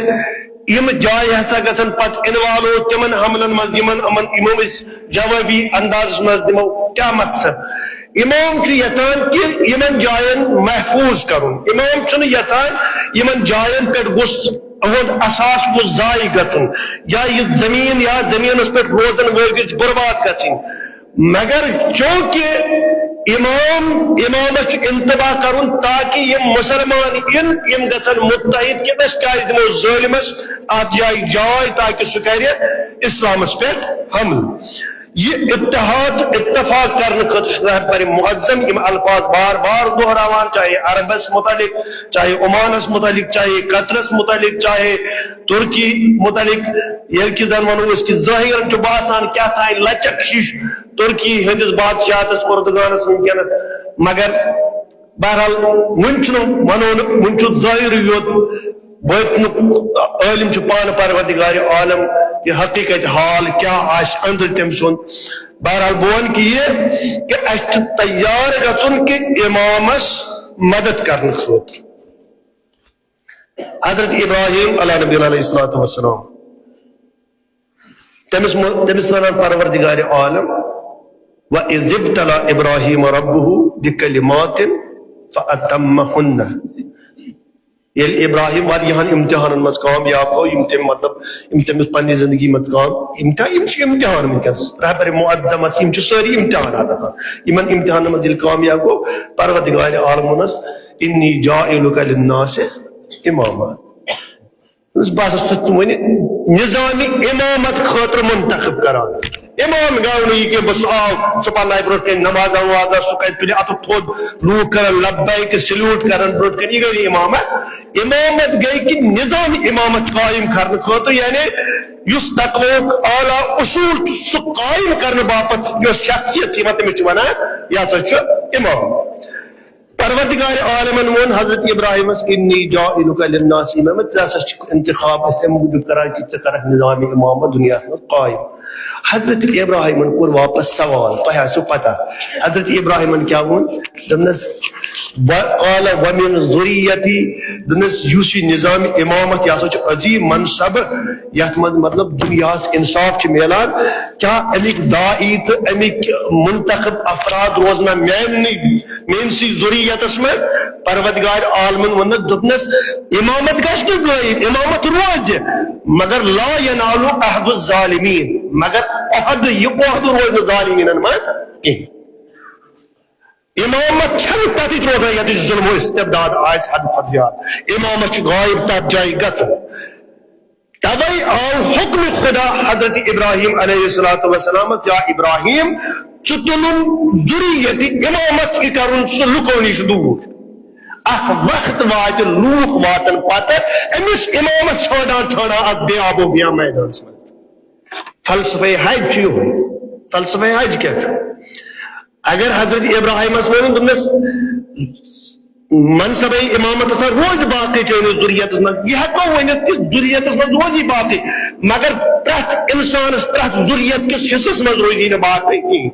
یِم جایہِ ہسا گژھن پتہٕ involve تِمن حملن منٛز، یِمن یِمن، یِمو أسۍ جوابی اندازس منٛز دِمو۔ کیٛاہ مقصد؟ امام چھُ یژھان کہِ یِمن جاین محفوظ کرُن، امام چھُنہٕ یژھان یِمن جاین پٮ۪ٹھ گوٚژھ اہُنٛد اثاث گوٚژھ ضایع گژھُن، یا یہِ زٔمیٖن یا زٔمیٖنَس پٮ۪ٹھ روزَن وٲلۍ گٔژھۍ برباد گژھٕنۍ۔ مگر چونکہ امام، امامس چھُ انتباہ کرُن تاکہ یِم مسلمان یِن، یِم گژھن متحد کہِ أسۍ کیازِ دِمو ظٲلمس اتھ جایہِ جاے تاکہ سُہ کرِ اسلامس پٮ۪ٹھ حملہٕ۔ یہ اتحاد، اتفاق کرنہٕ خٲطرٕ چھُ رہبر معظم یِم الفاظ بار بار دہراوان، چاہے عربس متعلق، چاہے عمانس متعلق، چاہے قطرس متعلق، چاہے ترکی متعلق۔ ییٚلہِ کہِ زن ونو أسۍ کہِ ظٲہرن چھُ باسان کیٛاہ تام لچک ہِش ترکی ہٕنٛدِس بادشاہتس اردگانس وٕنکیٚنس، مگر بہرحال، وُنہِ چھُنہٕ ونو نہٕ، وُنہِ چھُ ظٲہرٕے یوت، باطنُک عٲلم چھُ پانہٕ پروردگار عالم، یہِ حقیقت حال کیٛاہ آسہِ أنٛدرٕ تٔمۍ سُنٛد۔ بہرحال، بہٕ وَنہٕ کہِ یہِ کہِ اَسہِ چھُ تیار گژھُن کہِ امامس مدد کرنہٕ خٲطرٕ۔ حضرت ابراہیم علیہ نبی علیہ الصلوۃ والسلام، تٔمِس مُ-، تٔمِس ونان پروردگار عالم، "وَإِذِ ابْتَلَىٰ إِبْرَاهِيمَ رَبُّهُ بِكَلِمَاتٍ فَأَتَمَّهُنَّ"۔ ییٚلہِ ابراہیم واریاہن امتحانن منٛز کامیاب گوٚو، یِم تٔمۍ، مطلب، یِم تٔمِس پننہِ زندگی منٛز کام، امتحان، یِم چھِ امتحان وٕنکیٚنس رہبر معظمس، یِم چھِ سٲری امتحانات آسان۔ یِمن امتحانن منٛز ییٚلہِ کامیاب گوٚو، پروردگار عالم ووٚنس، "إِنِّي جَاعِلُكَ لِلنَّاسِ إِمَامًا"۔ بہٕ ہسا چھُس تُہنٛدِ نظامِ امامت خٲطرٕ منتخب کران۔ امام گوٚو نہٕ یہِ کہِ بہٕ سُہ آو، سُہ پرنایہِ برونٛٹھ کنہِ نمازا ومازا، سُہ کرِ تُلہِ اتھٕ تھوٚد، لوٗکھ کرن لبیک، salute کرن برونٛٹھ کنہِ، یہِ گٔے نہٕ امامت۔ امامت گٔے کہِ نظامِ امامت قٲیِم کرنہٕ خٲطرٕ، یعنی یُس تقویُک اعلیٰ اصوٗل چھُ، سُہ قٲیِم کرنہٕ باپتھ یۄس شخصیت چھِ یِوان، تٔمِس چھِ ونان، یہِ ہسا چھُ امام۔ پروردگار عالمن ووٚن حضرت ابراہیمس، "إِنِّي جَاعِلُكَ لِلنَّاسِ إِمَامًا"، ژےٚ ہسا چھُکھ انتخاب أسۍ امہِ موٗجوٗب کران کہِ ژٕ کرکھ نظامِ امامت دُنیاہس منٛز قٲیِم۔ حضرت ابراہیمن کوٚر واپس سوال، تۄہہِ آسیو پتہ۔ حضرت ابراہیمن کیٛاہ ووٚن؟ دوٚپنس، "وَ-، قَالَ وَمِن ذُرِّيَّتِي"، دوٚپنس، یُس یہِ نظامِ امامت، یہِ ہسا چھُ عظیٖم منصب، یتھ منٛز، مطلب، دُنیاہس انصاف چھُ میلان۔ کیٛاہ امیِکۍ داعی تہٕ امیِکۍ منتخب افراد روزنا میانہِ، میٲنسٕے ذُرِّیَتس منٛز؟ پروردگار عالمن ووٚننس، دوٚپنس، امامت گژھِ نہٕ غٲیب، امامت روزِ، مگر "لَا يَنَالُ عَهْدُ الظَّالِمِينَ"، مگر عہد، یہِ عہد روزِ نہٕ ظالمیٖنن منٛز کِہیٖنۍ۔ امامت چھنہٕ تتِچ روزان یتِچ ظلم و استبداد آسہِ حد کھۄتہٕ زیادٕ۔ امامت چھُ غٲیب تتھ جایہِ گژھُن۔ توے آو حکم خدا حضرت ابراہیم علیہ الصلوۃ والسلام، یا ابراہیم، ژٕ تُلُن ذُرِّیَتِ امامت یہِ کرُن سُہ لُکو نِش دوٗر۔ اکھ وقت واتہِ، لوٗکھ واتن پتہٕ أمِس امامس ژھانڈان ژھانڈان اتھ بے آب و بیا میدانس منٛز۔ فلسفہ حج چھُ یِہوٚے۔ فلسفہ حج کیٛاہ چھُ؟ اگر حضرت ابراہیمس ووٚن، دوٚپنس، منصبِ امامت ہسا روزِ باقٕے چٲنِس ذُرِّیَتس منٛز، یہِ ہٮ۪کو ؤنِتھ کہِ ذُرِّیَتس منٛز روزِ یہِ باقٕے، مگر پرٛٮ۪تھ انسانس، پرٛٮ۪تھ ذُرِّیَت کِس حصس منٛز روزِ نہٕ باقٕے کِہیٖنۍ۔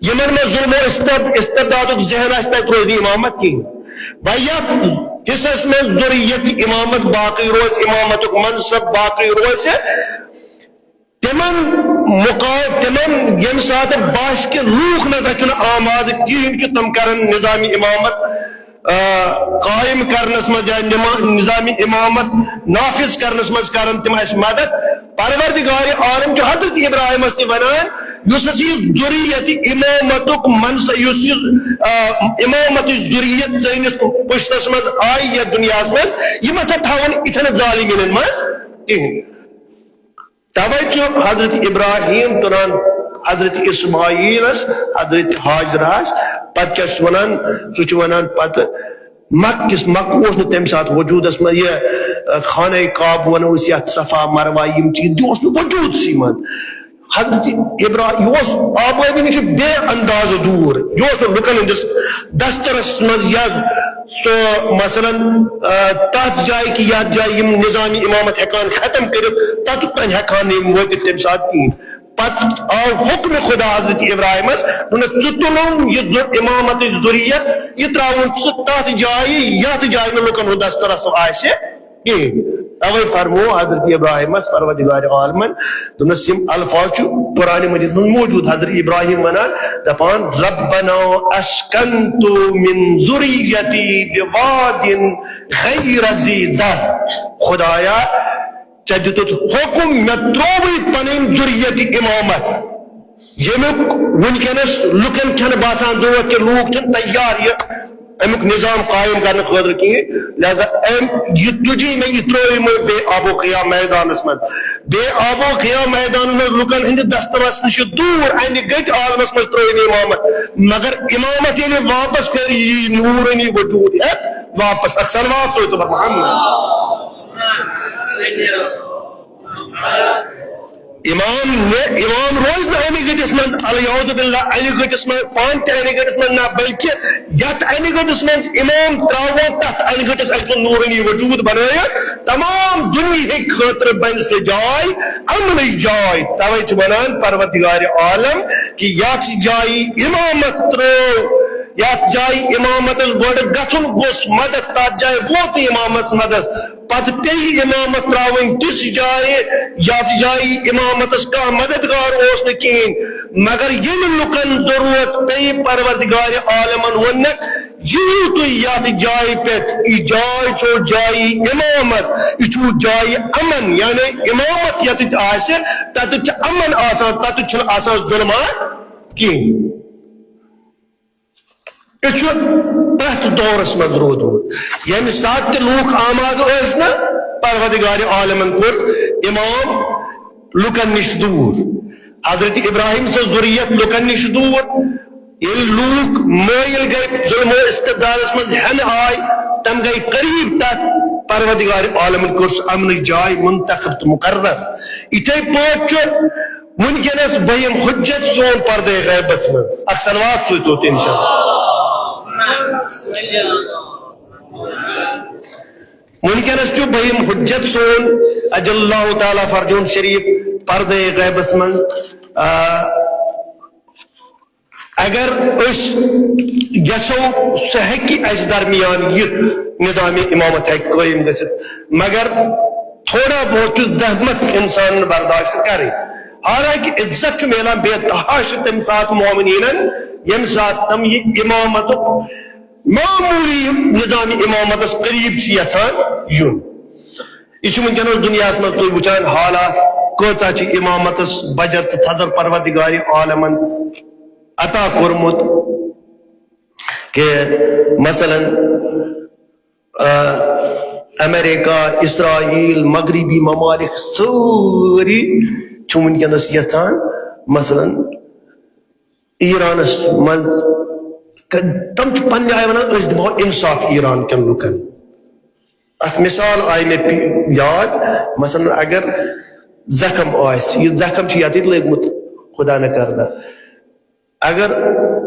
یِمن منٛز ظلم و استب-، استبدادُک ذہن آسہِ، تتہِ روزِ نہٕ امامت کِہیٖنۍ۔ وۄنۍ یتھ حصس منٛز ذُرِّیَتِ امامت باقٕے روزِ، امامتُک منصب باقٕے روزِ، تِمن مقا-، تِمن ییٚمہِ ساتہٕ باسہِ کہِ لوٗکھ نہ سا چھِنہٕ آمادٕ کِہیٖنۍ کہِ تِم کرن نظام امامت، آ، قائم کرنس منٛز یا نما-، نظام امامت نافذ کرنس منٛز کرن تِم اَسہِ مدد۔ پروردگار عالم چھُ حضرت ابراہیمس تہِ ونان، یُس ہسا یہِ ذریت امامتُک منصب، یُس یہِ، آ، امامتٕچ ذریت چٲنِس پُشتس منٛز آیہِ یتھ دُنیاہس منٛز، یہِ ما چھا تھاوُن یِتھٮ۪ن ظالمینن منٛز کِہیٖنۍ۔ توے چھُ حضرت ابراہیم تُلان حضرت اسماعیلس، حضرت ہاجرہس، پتہٕ کیٛاہ چھُس ونان؟ سُہ چھُ ونان پتہٕ مکہ کِس، مکہ اوس نہٕ تمہِ ساتہٕ وجودس منٛز، یہِ، ٲ، خانہ کعبہ ونو أسۍ یتھ، صفا مروہ، یِم چیٖز، یہِ اوس نہٕ وجودسٕے منٛز۔ حضرت ابراہیم، یہِ اوس آبٲدی نِش بے اندازٕ دوٗر، یہِ اوس نہٕ لُکن ہٕنٛدِس دسترس منٛز یا سُہ مثلاً، آ، تتھ جایہِ کہِ یتھ جایہِ یِم نظامی امامت ہٮ۪کان ختم کٔرِتھ، تتھ تام ہٮ۪کان نہٕ یِم وٲتِتھ تمہِ ساتہٕ کِہیٖنۍ۔ پتہٕ آو حکم خدا حضرت ابراہیمس، دوٚپنس، "ژٕ تُلُن یہِ ذُ-، امامتٕچ ذُریت، یہِ ترٛاوُن ژٕ تتھ جایہِ، یتھ جایہِ نہٕ لُکن ہُنٛد دسترس آسہِ کِہیٖنۍ۔" توے فرمو حضرت ابراہیمس پروردگار عالمن، دوٚپنس، یِم الفاظ چھُ قرآن مجیدس منٛز موجود۔ حضرت ابراہیم ونان، دپان، "ربنا اسکنت من ذریتی بواد غیر ذی زرع"، خدایا، ژےٚ دِتُتھ حکم، مےٚ ترٛووُے پنٕنۍ ذریت امامت، ییٚمیُک وٕنکیٚنس لُکن چھنہٕ باسان ضرورت کہِ لوٗکھ چھِنہٕ تیار یہِ امیُک نظام قائم کرنہٕ خٲطرٕ کِہیٖنۍ۔ لہذا أمۍ یہِ تُجی مےٚ، یہِ ترٛووُے مےٚ بے آب و قیام میدانس منٛز۔ بے آب و قیام میدانس منٛز لُکن ہٕنٛدِ دسترس نِش دوٗر، انہِ گٔٹۍ عالمس منٛز ترٛووُے مےٚ امامت۔ مگر امامت ییٚلہِ واپس پھیرِ، یی نوٗرٲنی وجود ہٮ۪تھ واپس۔ اکھ صلوات سوزتو بر محمد۔ امام نے، امام روز نہ انہِ گٹس منٛز، الیاذ باللہ، انہِ گٹس منٛز، پان تہِ انہِ گٹس منٛز نہ، بلکہ یتھ انہِ گٹس منٛز امام تراوو، تتھ انہِ گٹس اَسہِ نورانی وجود بنٲیِتھ، تمام دنیا خٲطرٕ بنہِ سۄ جاے امنٕچ جاے۔ توے چھُ ونان پروردگار عالم کہ یتھ جایہِ امامت ترٲو، یتھ جایہِ امامتس گۄڈٕ گژھُن گوٚژھ مدد، تتھ جایہِ ووت امامس مدد، پتہٕ پیٚیہِ امامت ترٛاوٕنۍ تِژھ جایہِ، یتھ جایہِ امامتس کانٛہہ مددگار اوس نہٕ کِہیٖنۍ۔ مگر ییٚلہِ لُکن ضروٗرت پیٚیہِ، پروردگار عالمن ووٚننکھ، "یِیِو تُہۍ یتھ جایہِ پٮ۪ٹھ، یہِ جاے چھو جایہِ امامت، یہِ چھُو جایہِ امن"، یعنی امامت یتٮ۪تھ آسہِ، تتٮ۪تھ چھُ امن آسان، تتٮ۪تھ چھُنہٕ آسان ظلمات کِہیٖنۍ۔ یہِ چھُ پرٛٮ۪تھ دورس منٛز روٗدمُت۔ ییٚمہِ ساتہٕ تہِ لوٗکھ آمادٕ ٲسۍ نہ، پروردگار عالمن کوٚر امام لُکن نِش دوٗر۔ حضرت ابراہیم سٕنٛز ذُریت لُکن نِش دوٗر۔ ییٚلہِ لوٗکھ مٲیِل گٔے، ظُلم و استبدادس منٛز ہٮ۪نہٕ آے، تِم گٔے قریب تتھ، پروردگار عالمن کوٚر سُہ امنٕچ جاے منتخب تہٕ مقرر۔ یِتھے پٲٹھۍ چھُ وٕنکیٚنس بہم حجت سون پردے غیبس منٛز۔ اکھ صلوات سوٗزتو تٔمۍ سٕنٛز۔ وٕنکیٚنس چھُ بہم حجت سون، عجل اللہ تعالیٰ فرجون شریف، پردے غیبس منٛز۔ آ، اگر أسۍ یژھو، سُہ ہیٚکہِ اَسہِ درمیان یِتھ، نظام امامت ہیٚکہِ قٲیِم گٔژھِتھ، مگر تھوڑا بہت چھُ زحمت اِنسانن برداشت کرٕنۍ۔ حالانکہ عزت چھُ میلان بے تحاشا تَمہِ ساتہٕ مومنیٖنن، ییٚمہِ ساتہٕ تِم یہِ امامتُک معموٗلی نظام امامتس قریب چھِ یژھان یُن۔ یہِ چھُ وٕنکیٚنس دُنیاہس منٛز تُہۍ وٕچھان حالات، کۭژاہ چھِ امامتس بجر تہٕ تھزر پروردگار عالمن عطا کوٚرمُت۔ کہ مثلاً، آ، امریکہ، اسرائیل، مغربی ممالک سٲری چھِ وٕنکیٚنس یژھان، مثلاً، ایرانس منٛز ک-، تِم چھِ پننہِ آیہِ ونان، "أسۍ دِمو انصاف ایران کٮ۪ن لُکن۔" اکھ مثال آیہِ مےٚ پی-، یاد، مثلاً، اگر زخم آسہِ، یہِ زخم چھُ یتٮ۪تھ لٔگمُت، خدا نہ کردہ، اگر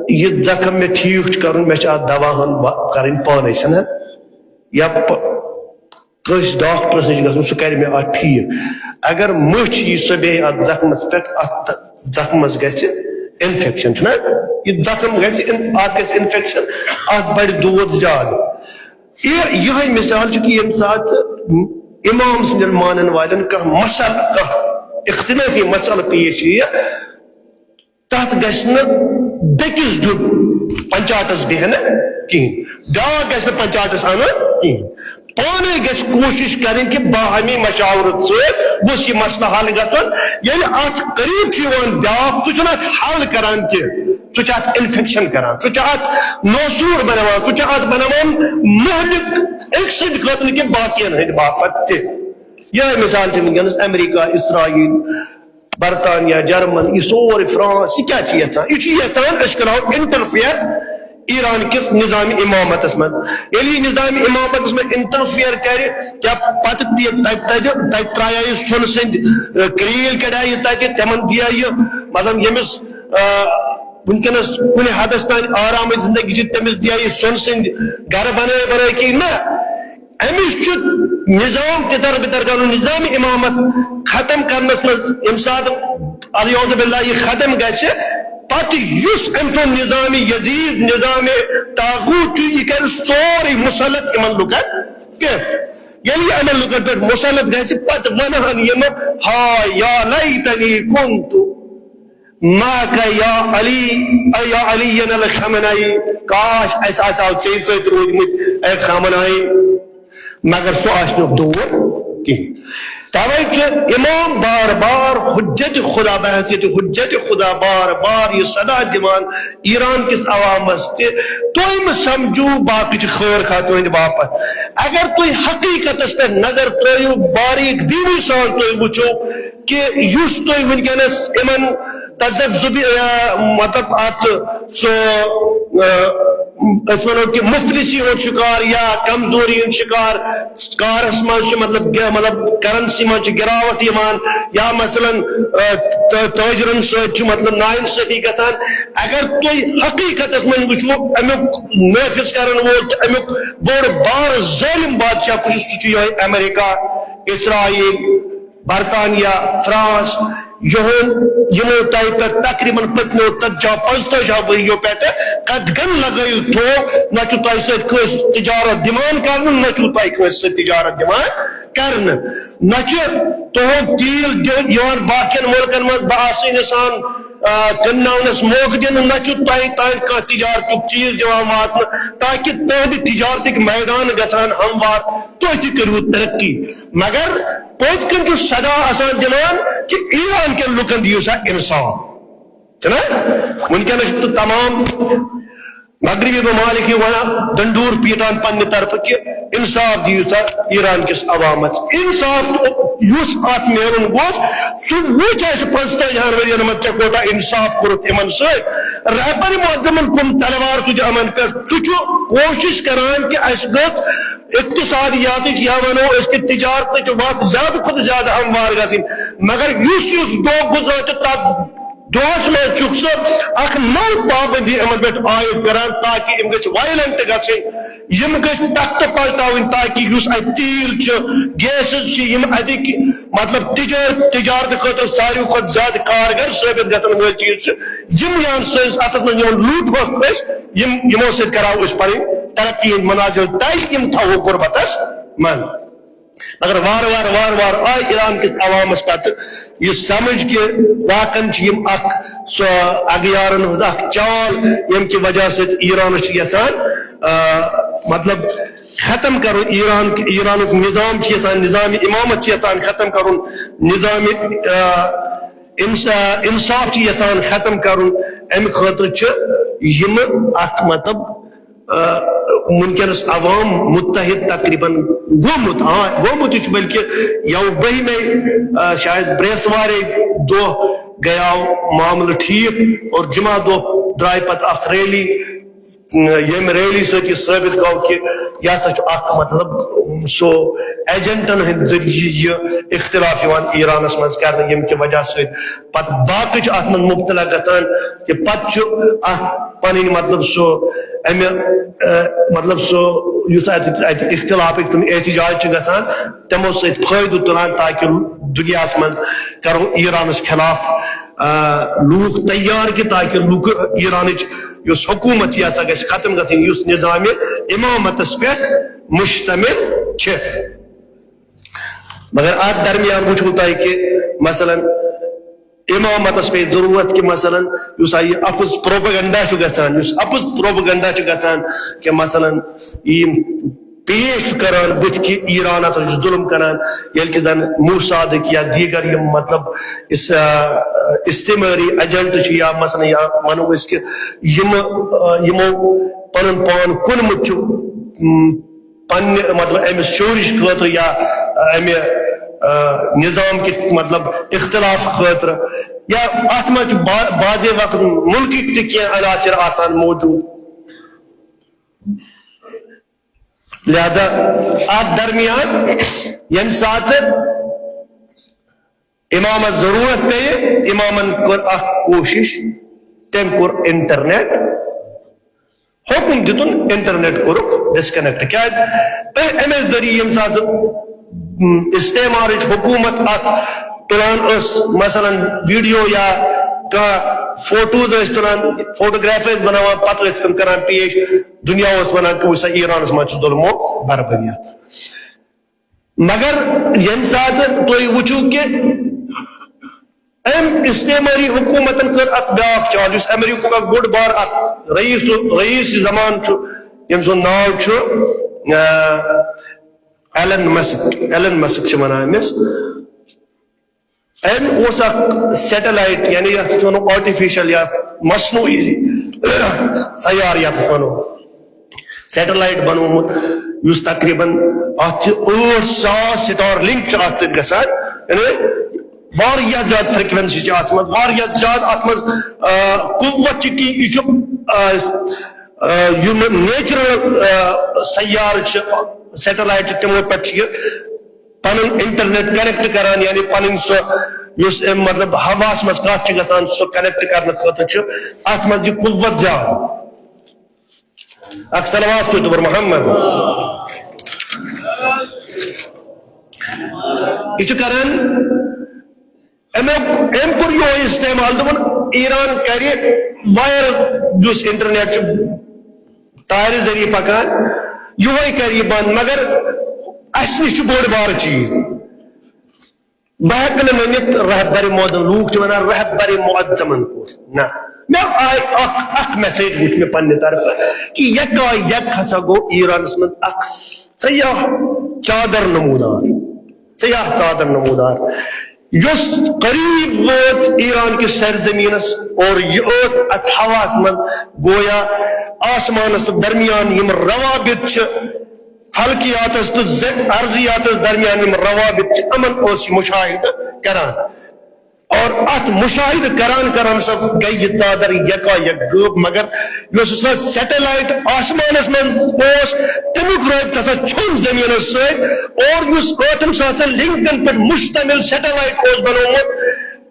یہِ زخم مےٚ ٹھیٖک چھُ کرُن، مےٚ چھُ اتھ دوا ہن وا-، کرٕنۍ پانے، چھَنہ؟ یا پ-، کٲنٛسہِ ڈاکٹرس نِش گژھُن، سُہ کرِ مےٚ اتھ ٹھیٖک۔ اگر مٔچھ یی سۄ بیٚہہِ اتھ زخمس پٮ۪ٹھ، اتھ زخمس گژھِ انفیکشن، چھُنہ؟ یہِ زخم گژھِ ان-، اتھ گژھِ انفیکشن، اتھ بڑِ دود زیادٕ۔ یہِ، یِہوٚے مثال چھُ کہِ ییٚمہِ ساتہٕ امام سٕنٛدٮ۪ن مانن والٮ۪ن کانٛہہ مسلہٕ، کانٛہہ اختلافی مسلہٕ پیش یِیہِ، اتھ گژھِ نہٕ بیٚکِس دیُن پنچاتس بیہنہٕ کِہیٖنۍ، بیٛاکھ گژھِ نہٕ پنچاتس انُن کِہیٖنۍ۔ پانے گژھِ کوٗشِش کرٕنۍ کہِ باہمی مشاورت سۭتۍ گوٚژھ یہِ مسلہٕ حل گژھُن۔ ییٚلہِ اتھ قریب چھُ یِوان بیٛاکھ، سُہ چھُنہٕ اتھ حل کران کینٛہہ، سُہ چھُ اتھ انفیکشن کران، سُہ چھُ اتھ ناسوٗر بناوان، سُہ چھُ اتھ بناوان مہلک أکۍ سٕنٛدِ خٲطرٕ کہِ باقین ہٕنٛدِ باپتھ تہِ۔ یِہے مثال چھِ وٕنکیٚنَس امریکہ، اسرائیل، برطانیہ، جرمن، یہِ سورُے فرانس، یہِ کیٛاہ چھِ یژھان؟ یہِ چھُ یژھان أسۍ کَرو انٹرفیئر ایران کِس نظام امامتس منٛز۔ ییٚلہِ یہِ نظام امامتس منٛز انٹرفیئر کرِ، کیٛاہ پتہٕ تہِ تَتہِ، تَتہِ، تَتہِ ترٛایہِ یہِ سۄنہٕ سٕنٛدۍ، ٲ، کریٖل کڑایہِ تَتہِ، تِمن دِیا یہِ، مطلب، ییٚمِس، ٲ، وٕنکیٚنَس کُنہِ حدس تام آرامٕچ زندگی چھِ، تٔمِس دِیا یہِ سۄنہٕ سٕنٛدۍ گرٕ بنٲے بنٲے کِنہٕ نہ؟ أمِس چھُ نظام تِتر بِتر کرُن، نظام امامت ختم کرنس منٛز ییٚمہِ ساتہٕ، العیاذ باللہ، یہِ ختم گژھِ، پتہٕ یُس أمۍ سُنٛد نظام یزید، نظام طاغوت چھُ، یہِ کرِ سورُے مسلط یِمن لُکن پٮ۪ٹھ۔ ییٚلہِ یہِ یِمن لُکن پٮ۪ٹھ مسلط گژھِ، پتہٕ ونہٕ ہن یِم، ہاے یا لیتنی کنت معک یا علی، اے یا علی الخامنائی، کاش اسہِ آسہِ ہاو ژےٚ سۭتۍ روٗدمٕتۍ، اے خامنائی۔ مگر سُہ آسہِ نہٕ دوٗر کِہیٖنۍ۔ توے چھُ امام بار بار حجت خدا، بحیثیت حجت خدا بار بار یہِ صدا دِوان ایران کِس عوامس تہِ، تُہۍ مہٕ سمجھو باقٕے چھِ خٲر خواہ تُہنٛدِ باپتھ۔ اگر تُہۍ حقیقتس پٮ۪ٹھ نظر ترٲیِو، باریک بینی سان تُہۍ وٕچھِو، کہ یُس تُہۍ وٕنکیٚنَس یِمن تذبذبی، آ، مطلب، اتھ سُہ، آ، أسۍ وَنو کہ مفلسی ہُنٛد شکار یا کمزوری ہُنٛد شکار، کارس منٛز چھُ، مطلب، گہ-، مطلب، کرنسی منٛز چھِ گراوٹ یِوان، یا مثلاً، آ، تہ-، تاجرن سۭتۍ چھُ، مطلب، ناانصٲفی گژھان۔ اگر تُہۍ حقیقتس منٛز وٕچھِو، امیُک نافذ کرن وول تہٕ امیُک بوٚڑ بار ظٲلم بادشاہ کُس چھُ، سُہ چھُ یِہوٚے امریکہ، اسرائیل، برطانیہ، فرانس، یِہُنٛد، یِمو تۄہہِ پٮ۪ٹھ تقریباً پٔتمیو ژتجی پنٛژتٲجی ؤریو پٮ۪ٹھ قدغن لگٲیِتھ تھوو، نہ چھُ تۄہہِ سۭتۍ کٲنٛسہِ تجارت دِوان کرنہٕ، نہ چھُو تۄہہِ کٲنٛسہِ سۭتۍ تجارت دِوان کرنہٕ، نہ چھُ تُہُنٛد تیٖل دِ-، یِوان باقین مُلکن منٛز بآسٲنی سان، آ، کٕنناونس موقعہٕ دِنہٕ، نہ چھُ تۄہہِ تام کانٛہہ تجارتُک چیٖز دِوان واتنہٕ، تاکہِ تُہنٛدِ تجارتٕکۍ میدان گژھن ہموار، تُہۍ تہِ کٔرِو ترقی۔ مگر پٔتۍ کِنۍ چھُ صدا آسان دِوان کہِ ایران کٮ۪ن لُکن دِیِو سا انصاف۔ چھُنہ؟ وٕنکیٚنس چھُ تمام مغربی ممالک یہِ ونان ڈنڈور پیٹان پننہِ طرفہٕ کہِ انصاف دِیِو سا ایران کِس عوامس۔ انصاف تہٕ یُس اتھ میلُن گوٚژھ، سُہ وُچھ اَسہِ پنٛژتٲجِہن ؤرین منٛز ژےٚ کوٗتاہ انصاف کوٚرُتھ یِمن سۭتۍ۔ رہبر معظمن کُن تلوار تُجہِ یِمن پٮ۪ٹھ۔ سُہ چھُ کوٗشش کران کہِ اَسہِ گٔژھ اقتصادیاتٕچ یا ونو أسۍ کہِ تجارتٕچ وتھ زیادٕ کھۄتہٕ زیادٕ ہموار گژھٕنۍ، مگر یُس یُس دۄہ گُزران چھُ تتھ دۄہس منٛز چھُکھ ژٕ اکھ نٔو پابندی یِمن پٮ۪ٹھ عائد کران تاکہِ یِم گٔژھۍ وائلنٹ گژھٕنۍ، یِم گٔژھۍ تختہٕ پلٹاوٕنۍ تاکہِ یُس اتہِ تیٖل چھُ، گیسز چھِ، یِم اتِکۍ مطلب تجار تجارت خٲطرٕ ساروی کھۄتہٕ زیادٕ کارگر ثٲبت گژھن وٲلۍ چیٖز چھِ، یِم یِہن سٲنِس اتھس منٛز یِمن لوٗٹہٕ ہوکھ أسۍ، یِم یِمو سۭتۍ کرو أسۍ پنٕنۍ ترقی ہٕنٛدۍ منازل طے، یِم تھاوو غربتس منٛز۔ مگر وارٕ وارٕ وارٕ وارٕ آے ایران کِس عوامس پتہٕ یہِ سمجھ کہِ واقعن چھِ یِم اکھ سۄ اغیارن ہٕنٛز اکھ چال، ییٚمہِ کہِ وجہ سۭتۍ ایرانس چھِ یژھان، آ، مطلب ختم کرُن ایران، ایرانُک نظام چھِ یژھان، نظام امامت چھِ یژھان ختم کرُن، نظام، آ، انص-، آ، انصاف چھِ یژھان ختم کرُن۔ امہِ خٲطرٕ چھِ یِم اکھ مطلب آ، وٕنکیٚنس عوام متحد تقریباً گوٚمُت، آ، گوٚمُت یہِ چھُ، بلکہِ یوٕ بٔہمے، آ، شاید برٛیسوارے دۄہ گٔیاو معاملہٕ ٹھیٖک اور جمعہ دۄہ درٛاے پتہٕ اکھ ریلی، ییٚمہِ ریلی سۭتۍ یہِ ثٲبت گوٚو کہِ یہِ ہسا چھُ اکھ، مطلب، سُہ ایجنٹن ہٕنٛدِ ذٔریعہٕ یہِ اختلاف یِوان ایرانس منٛز کرنہٕ، ییٚمہِ کہِ وجہ سۭتۍ پتہٕ باقٕے چھِ اتھ منٛز مبتلا گژھان کہِ پتہٕ چھُ اتھ پنٕنۍ مطلب سُہ امہِ، ا، مطلب سُہ یُس اتہِ، اتہِ اختلافٕکۍ تِم احتجاج چھِ گژھان، تِمو سۭتۍ فٲیدٕ تُلان تاکہِ دُنیاہس منٛز کرو ایرانس خلاف، ا، لوٗکھ تیار کہِ تاکہِ لوٗکھ ایرانٕچ یُس حکوٗمت چھِ یہِ ہسا گژھِ ختم گژھٕنۍ یُس نظامِ امامتس پٮ۪ٹھ مشتمل چھِ۔ مگر اتھ درمیان وٕچھو تۄہہِ کہِ مثلاً امامتس پیٚیہِ ضروٗرت کہِ مثلاً یُس ہا یہِ اپُز پروپیگنڈا چھُ گژھان، یُس اپُز پروپیگنڈا چھُ گژھان کہِ مثلاً یِم پیش چھُ کران بُتھِ کہِ ایران ہسا چھُ ظُلُم کران، ییٚلہِ کہِ زن موسادٕکۍ یا دیٖگر یِم مطلب اس-، آ، استعمٲری ایجنٹ چھِ یا مثلاً یا ونو أسۍ کہِ یِم، آ، یِمو پنُن پان کُنمُت چھُ، م، پننہِ مطلب امہِ شورِش خٲطرٕ یا امہِ، آ، نظام کہِ مطلب اختلاف خٲطرٕ، یا اتھ منٛز چھُ با-، بعضے وقت مُلکٕکۍ تہِ کینٛہہ عناصر آسان موجود۔ لہذا اتھ درمیان ییٚمہِ ساتہٕ امامس ضرورت پیٚیہِ، امامن کٔر اکھ کوٗشش، تٔمۍ کوٚر انٹرنیٹ، حکم دِتُن انٹرنیٹ کوٚرُکھ ڈسکنیکٹ۔ کیازِ؟ تہٕ امے ذٔریعہٕ ییٚمہِ ساتہٕ، م، استعمارٕچ حکومت اتھ تُلان ٲس، مثلاً ویڈیو یا کانٛہہ فوٹوز ٲسۍ تُلان، فوٹوگراف ٲسۍ بناوان، پتہٕ ٲسۍ تِم کران پیش، دُنیا اوس ونان کہِ وٕچھ سا ایرانس منٛز چھُ ظلم و بربریت۔ مگر ییٚمہِ ساتہٕ تُہۍ وٕچھِو کہِ أمۍ استعمٲری حکوٗمتن کٔر اکھ بیٛاکھ چال، یُس امریکُک اکھ بوٚڑ بار اکھ رئیس، رئیس زمان چھُ، ییٚمۍ سُنٛد ناو چھُ، آ، ایلن مسک، ایلن مسک چھِ ونان أمِس۔ أمۍ اوس اکھ سیٹلائٹ، یعنی یتھ أسۍ ونو آرٹیفیشل یا مصنوعی سیارٕ یتھ أسۍ ونو، سیٹلائٹ بنوومُت، یُس تقریباً اتھ چھِ ٲٹھ ساس سٹار لنک چھِ اتھ سۭتۍ گژھان، یعنی واریاہ زیادٕ فریکوینسی چھِ اتھ منٛز، واریاہ زیادٕ اتھ منٛز، آ، قوت چھِ کہِ یہِ چھُ، آ، آ، یِم نیچرل، آ، سیارٕ چھِ، سیٹلائٹ چھِ، تِمو پٮ۪ٹھ چھِ یہِ پنُن انٹرنیٹ کنیکٹ کران، یعنی پنٕنۍ سۄ یُس أمۍ مطلب ہوہَس منٛز کتھ چھِ گژھان، سۄ کنیکٹ کرنہٕ خٲطرٕ چھُ اتھ منٛز یہِ قوت زیادٕ۔ اکھ صلوات سوٗزتو بر محمد۔ یہِ چھُ کران، امیُک، أمۍ کوٚر یِہوٚے استعمال، دوٚپُن ایران کرِ وائر یُس انٹرنیٹ چھُ تارِ ذٔریعہٕ پکان، یِہوٚے کرِ یہِ بند، مگر اسہِ نِش چھُ بوٚڑ بارٕ چیٖز۔ بہٕ ہٮ۪کہٕ نہٕ ؤنِتھ رہبر معظم، لوٗکھ چھِ وَنان رہبر معظمن کوٚر۔ نہ، مےٚ آیہِ اکھ، اکھ میسیج وٕچھ مےٚ پننہِ طرفہٕ کہِ یکا یک ہسا گوٚو ایرانس منٛز اکھ سیاہ چادر نمودار، سیاہ چادر نمودار، یُس قریب ووت ایران کِس سرزمینس اور یہِ ٲس اتھ ہوہس منٛز، گویا آسمانس تہٕ درمیان یِم روابط چھِ، فلکیاتس تہٕ زِ-، ارضیاتس درمیان یِم روابط چھِ، یِمن اوس یہِ مشاہدٕ کران۔ اور اتھ مشاہدٕ کران کران سا گٔے یہِ چادر یکا یک غٲب، مگر یُس ہسا سیٹلائٹ آسمانس منٛز اوس، تمیُک رٲبطہٕ ہسا چھوٚم زٔمیٖنس سۭتۍ، اور یُس ٲٹھن ساسن لنکن پٮ۪ٹھ مشتمل سیٹلائٹ اوس بنوومُت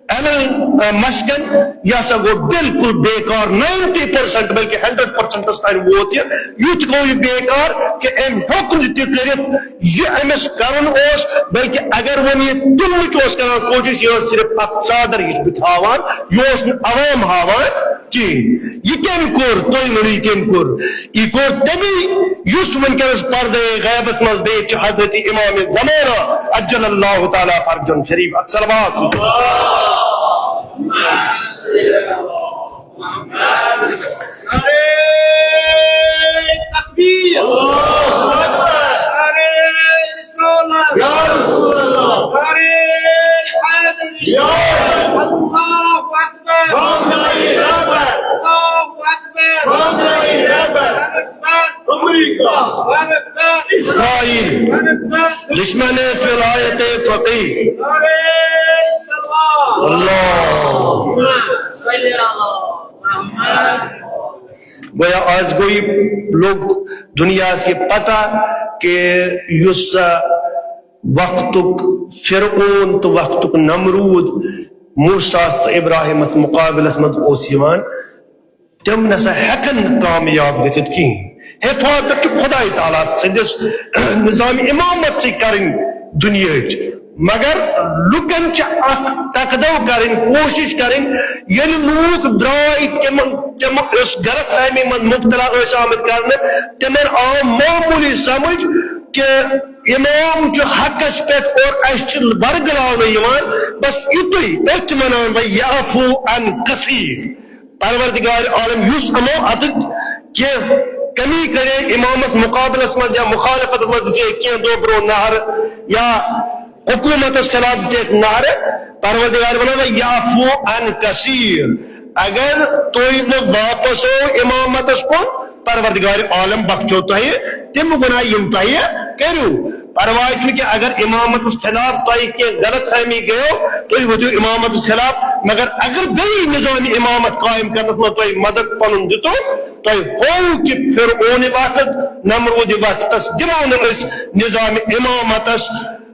ایلن، آ، مسکن، یہِ ہسا گوٚو بالکل بیکار، نائنٹی پرسنٹ بلکہ ہنڈریڈ پرسنٹس تام ووت یہِ۔ یُتھ گوٚو یہِ بیکار کہِ أمۍ ہیوٚک نہٕ تہِ کٔرِتھ یہِ أمِس کرُن اوس، بلکہ اگر وۄنۍ یہِ تُلنٕچ اوس کران کوٗشش، یہِ ٲس صرف اکھ چادر ہِش بُتھِ ہاوان، یہِ اوس نہٕ عوام ہاوان کِہیٖنۍ۔ یہِ کٔمۍ کوٚر؟ تُہۍ ؤنِو، یہِ کٔمۍ کوٚر؟ یہِ کوٚر تٔمی، یُس وٕنکیٚنس پردے غیبس منٛز بِہِتھ چھُ، حضرت امام زمانہ عجل اللہ تعالیٰ فرجہ شریف۔ اکھ صلوات۔ نعرہ تکبیر۔ اللہ اکبر۔ نعرہ رسالت۔ یا رسول اللہ۔ نعرہ حیدری۔ یا حیدری۔ اللہ اکبر۔ ہم نہیں رہبر۔ اللہ اکبر۔ ہم نہیں رہبر۔ اکبر۔ امریکہ۔ اکبر۔ اسرائیل۔ اکبر۔ دشمن ولایت فقیہ۔ نعرہ صلوات۔ اللہ۔ صلی اللہ محمد۔ گویا آز گوٚو یہِ، لوٚگ دُنیاہَس یہِ پتہ کہ یُس، آ، وقتُک فرعون تہٕ وقتُک نمروٗد موسیٰ ہَس تہٕ ابراہیمس مقابلس منٛز اوس یِوان، تِم نسا ہٮ۪کن نہٕ کامیاب گٔژھِتھ کِہیٖنۍ۔ حفاظت چھُ خداے تعالیٰ سٕنٛدِس نظام امامت سۭتۍ کرٕنۍ دُنیاہٕچ۔ مگر لُکن چھِ اکھ تقدو کرٕنۍ، کوٗشِش کرٕنۍ، ییٚلہِ لوٗکھ درٛاے تِمن، تِم یُس غلط فہمی منٛز مبتلا ٲسۍ آمٕتۍ کرنہٕ، تِمن آو معموٗلی سمجھ، کہ امام چھُ حقس پٮ۪ٹھ اور اسہِ چھِ ورگلاونہٕ یِوان، بس یُتُے، أتھۍ چھِ ونان ویعفو عن کثیر۔ پروردگار عالم یُس یِمو اتھ کینٛہہ کمی کرے امامس مقابلس منٛز یا مخالفتس منٛز، دِژے کینٛہہ دۄہ برونٛہہ نعرٕ یا حکومتس خلاف دِژے نعرٕ، پروردگار ونان ویعفو عن کثیر۔ اگر تُہۍ وۄنۍ واپس او امامتس کُن، پروردگار عالم بخشو تۄہہِ تِم گناہ یِم تۄہہِ کٔرِو۔ پرواے چھُنہٕ کینٛہہ، اگر امامتس خلاف تۄہہِ کینٛہہ غلط فہمی گٔیو، تُہۍ ؤتھِو امامتس خلاف، مگر اگر بیٚیہِ نظام امامت قائم کرنس منٛز تۄہہِ مدد پنُن دِتُو، تۄہہِ ہوو کہ فرعون وقت، نمرود وقتس دِمو نہٕ أسۍ نظام امامتس،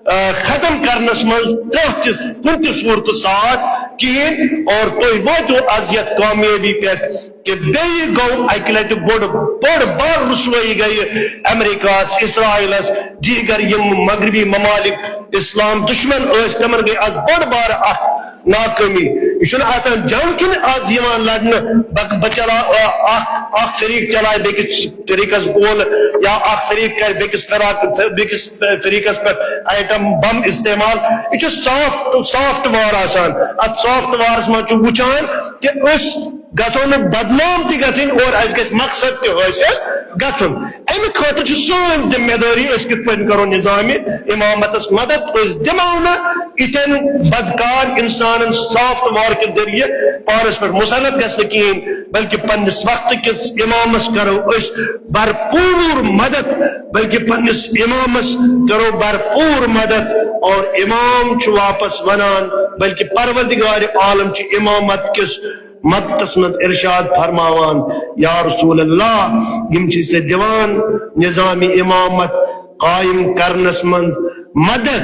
آ، ختم کرنس منٛز کانٛہہ تہِ، کُنہِ تہِ صورتہٕ ساتھ کِہیٖنۍ، اور تُہۍ وٲتِو از یتھ کامیٲبی پٮ۪ٹھ۔ کہ بیٚیہِ گوٚو اکہِ لٹہِ بوٚڑ، بٔڑ بار رسوٲیی گٔیہِ امریکہس، اسرائیلس، دیگر یِم مغربی ممالک اسلام دشمن ٲسۍ، تِمن گٔے از بٔڑ بار اکھ ناکٲمی۔ یہِ چھُنہٕ اتھ، جنگ چھُنہٕ از یِوان لڑنہٕ، بہ، بہ چلاو، اکھ، اکھ فریق چلایہِ بیٚکِس فریقس گولہٕ یا اکھ فریق کرِ بیٚکِس فراق، بیٚکِس فریقس پٮ۪ٹھ ایٹم بم استعمال۔ یہِ چھُ سافٹ، سافٹ وار آسان۔ اتھ سافٹ وارس منٛز چھُ وٕچھان کہِ أسۍ گژھو نہٕ بدنام تہِ گژھٕنۍ اور اسہِ گژھِ مقصد تہِ حٲصِل گژھُن۔ امہِ خٲطرٕ چھِ سٲنۍ ذمہ دٲری، أسۍ کِتھ پٲٹھۍ کرو نظامِ امامتس مدد۔ أسۍ دِمو نہٕ یِتھٮ۪ن بدکار انسانن سافٹ وار کہِ ذٔریعہٕ پانس پٮ۪ٹھ مسلط گژھنہٕ کِہیٖنۍ، بلکہِ پننِس وقتہٕ کِس امامس کرو أسۍ بھرپور مدد، بلکہ پننِس امامس کرو بھرپور مدد۔ اور امام چھُ واپس ونان، بلکہ پروردگار عالم چھُ امامت کِس مدتس منٛز ارشاد فرماوان، یا رسول اللہ، یِم چھِ ژےٚ دِوان نظام امامت قائم کرنس منٛز مدد،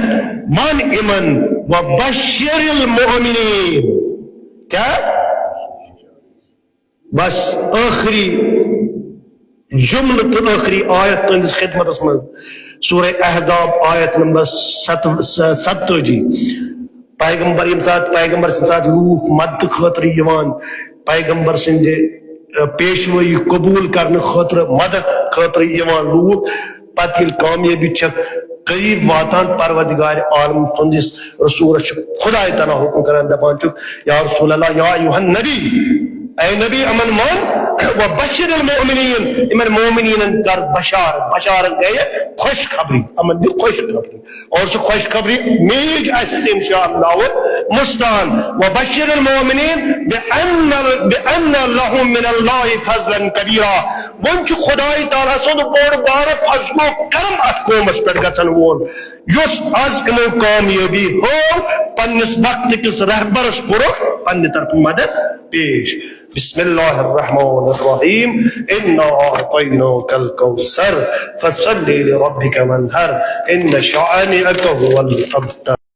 ون یِمن، وبشر المؤمنین۔ کیا؟ بس ٲخری جملہٕ تہٕ ٲخری آیت تُہنٛدِس خدمتس منٛز، سورہ احزاب، آیت نمبر ست، س-، ستتٲجی۔ پیغمبر، ییٚمہِ ساتہٕ پیغمبر سٕنٛدِ ساتہٕ لوٗکھ مدتہٕ خٲطرٕ یِوان، پیغمبر سٕنٛدِ، ٲ، پیشوٲیی قبوٗل کرنہٕ خٲطرٕ، مدد خٲطرٕ یِوان لوٗکھ، پتہٕ ییٚلہِ کامیٲبی چھکھ قریب واتان، پروردگار عالم سٕنٛدِس رسولس چھُ خدای تعالیٰ حکم کران، دپان چھُ، یا رسول اللہ، یا ایھا النبی، اے نبی، امن ون، وبشر المؤمنین، یِمن مومنینن کر بشارت، بشارت گٔیہِ خوشخبری، یِمن دِ خوشخبری۔ اور سُہ خوشخبری میج آسہِ تہِ انشاءاللہ مستعان۔ وبشر المؤمنین بأن، بأن لهم من اللہ فضلا کبیرا۔ وۄنۍ چھُ خدای تعالیٰ سُنٛد بوٚڑ بارٕ فضل و کرم اتھ قومس پٮ۪ٹھ گژھن وول، یُس از یِمو کامیٲبی ہٲو، پننِس وقتہٕ کِس رہبرس کوٚرُکھ پننہِ طرفہٕ مدد پیش۔ بسم اللہ الرحمن الرحیم۔ انا اعطیناک الکوثر، فصل لربک وانحر، ان شانئک هو الابتر۔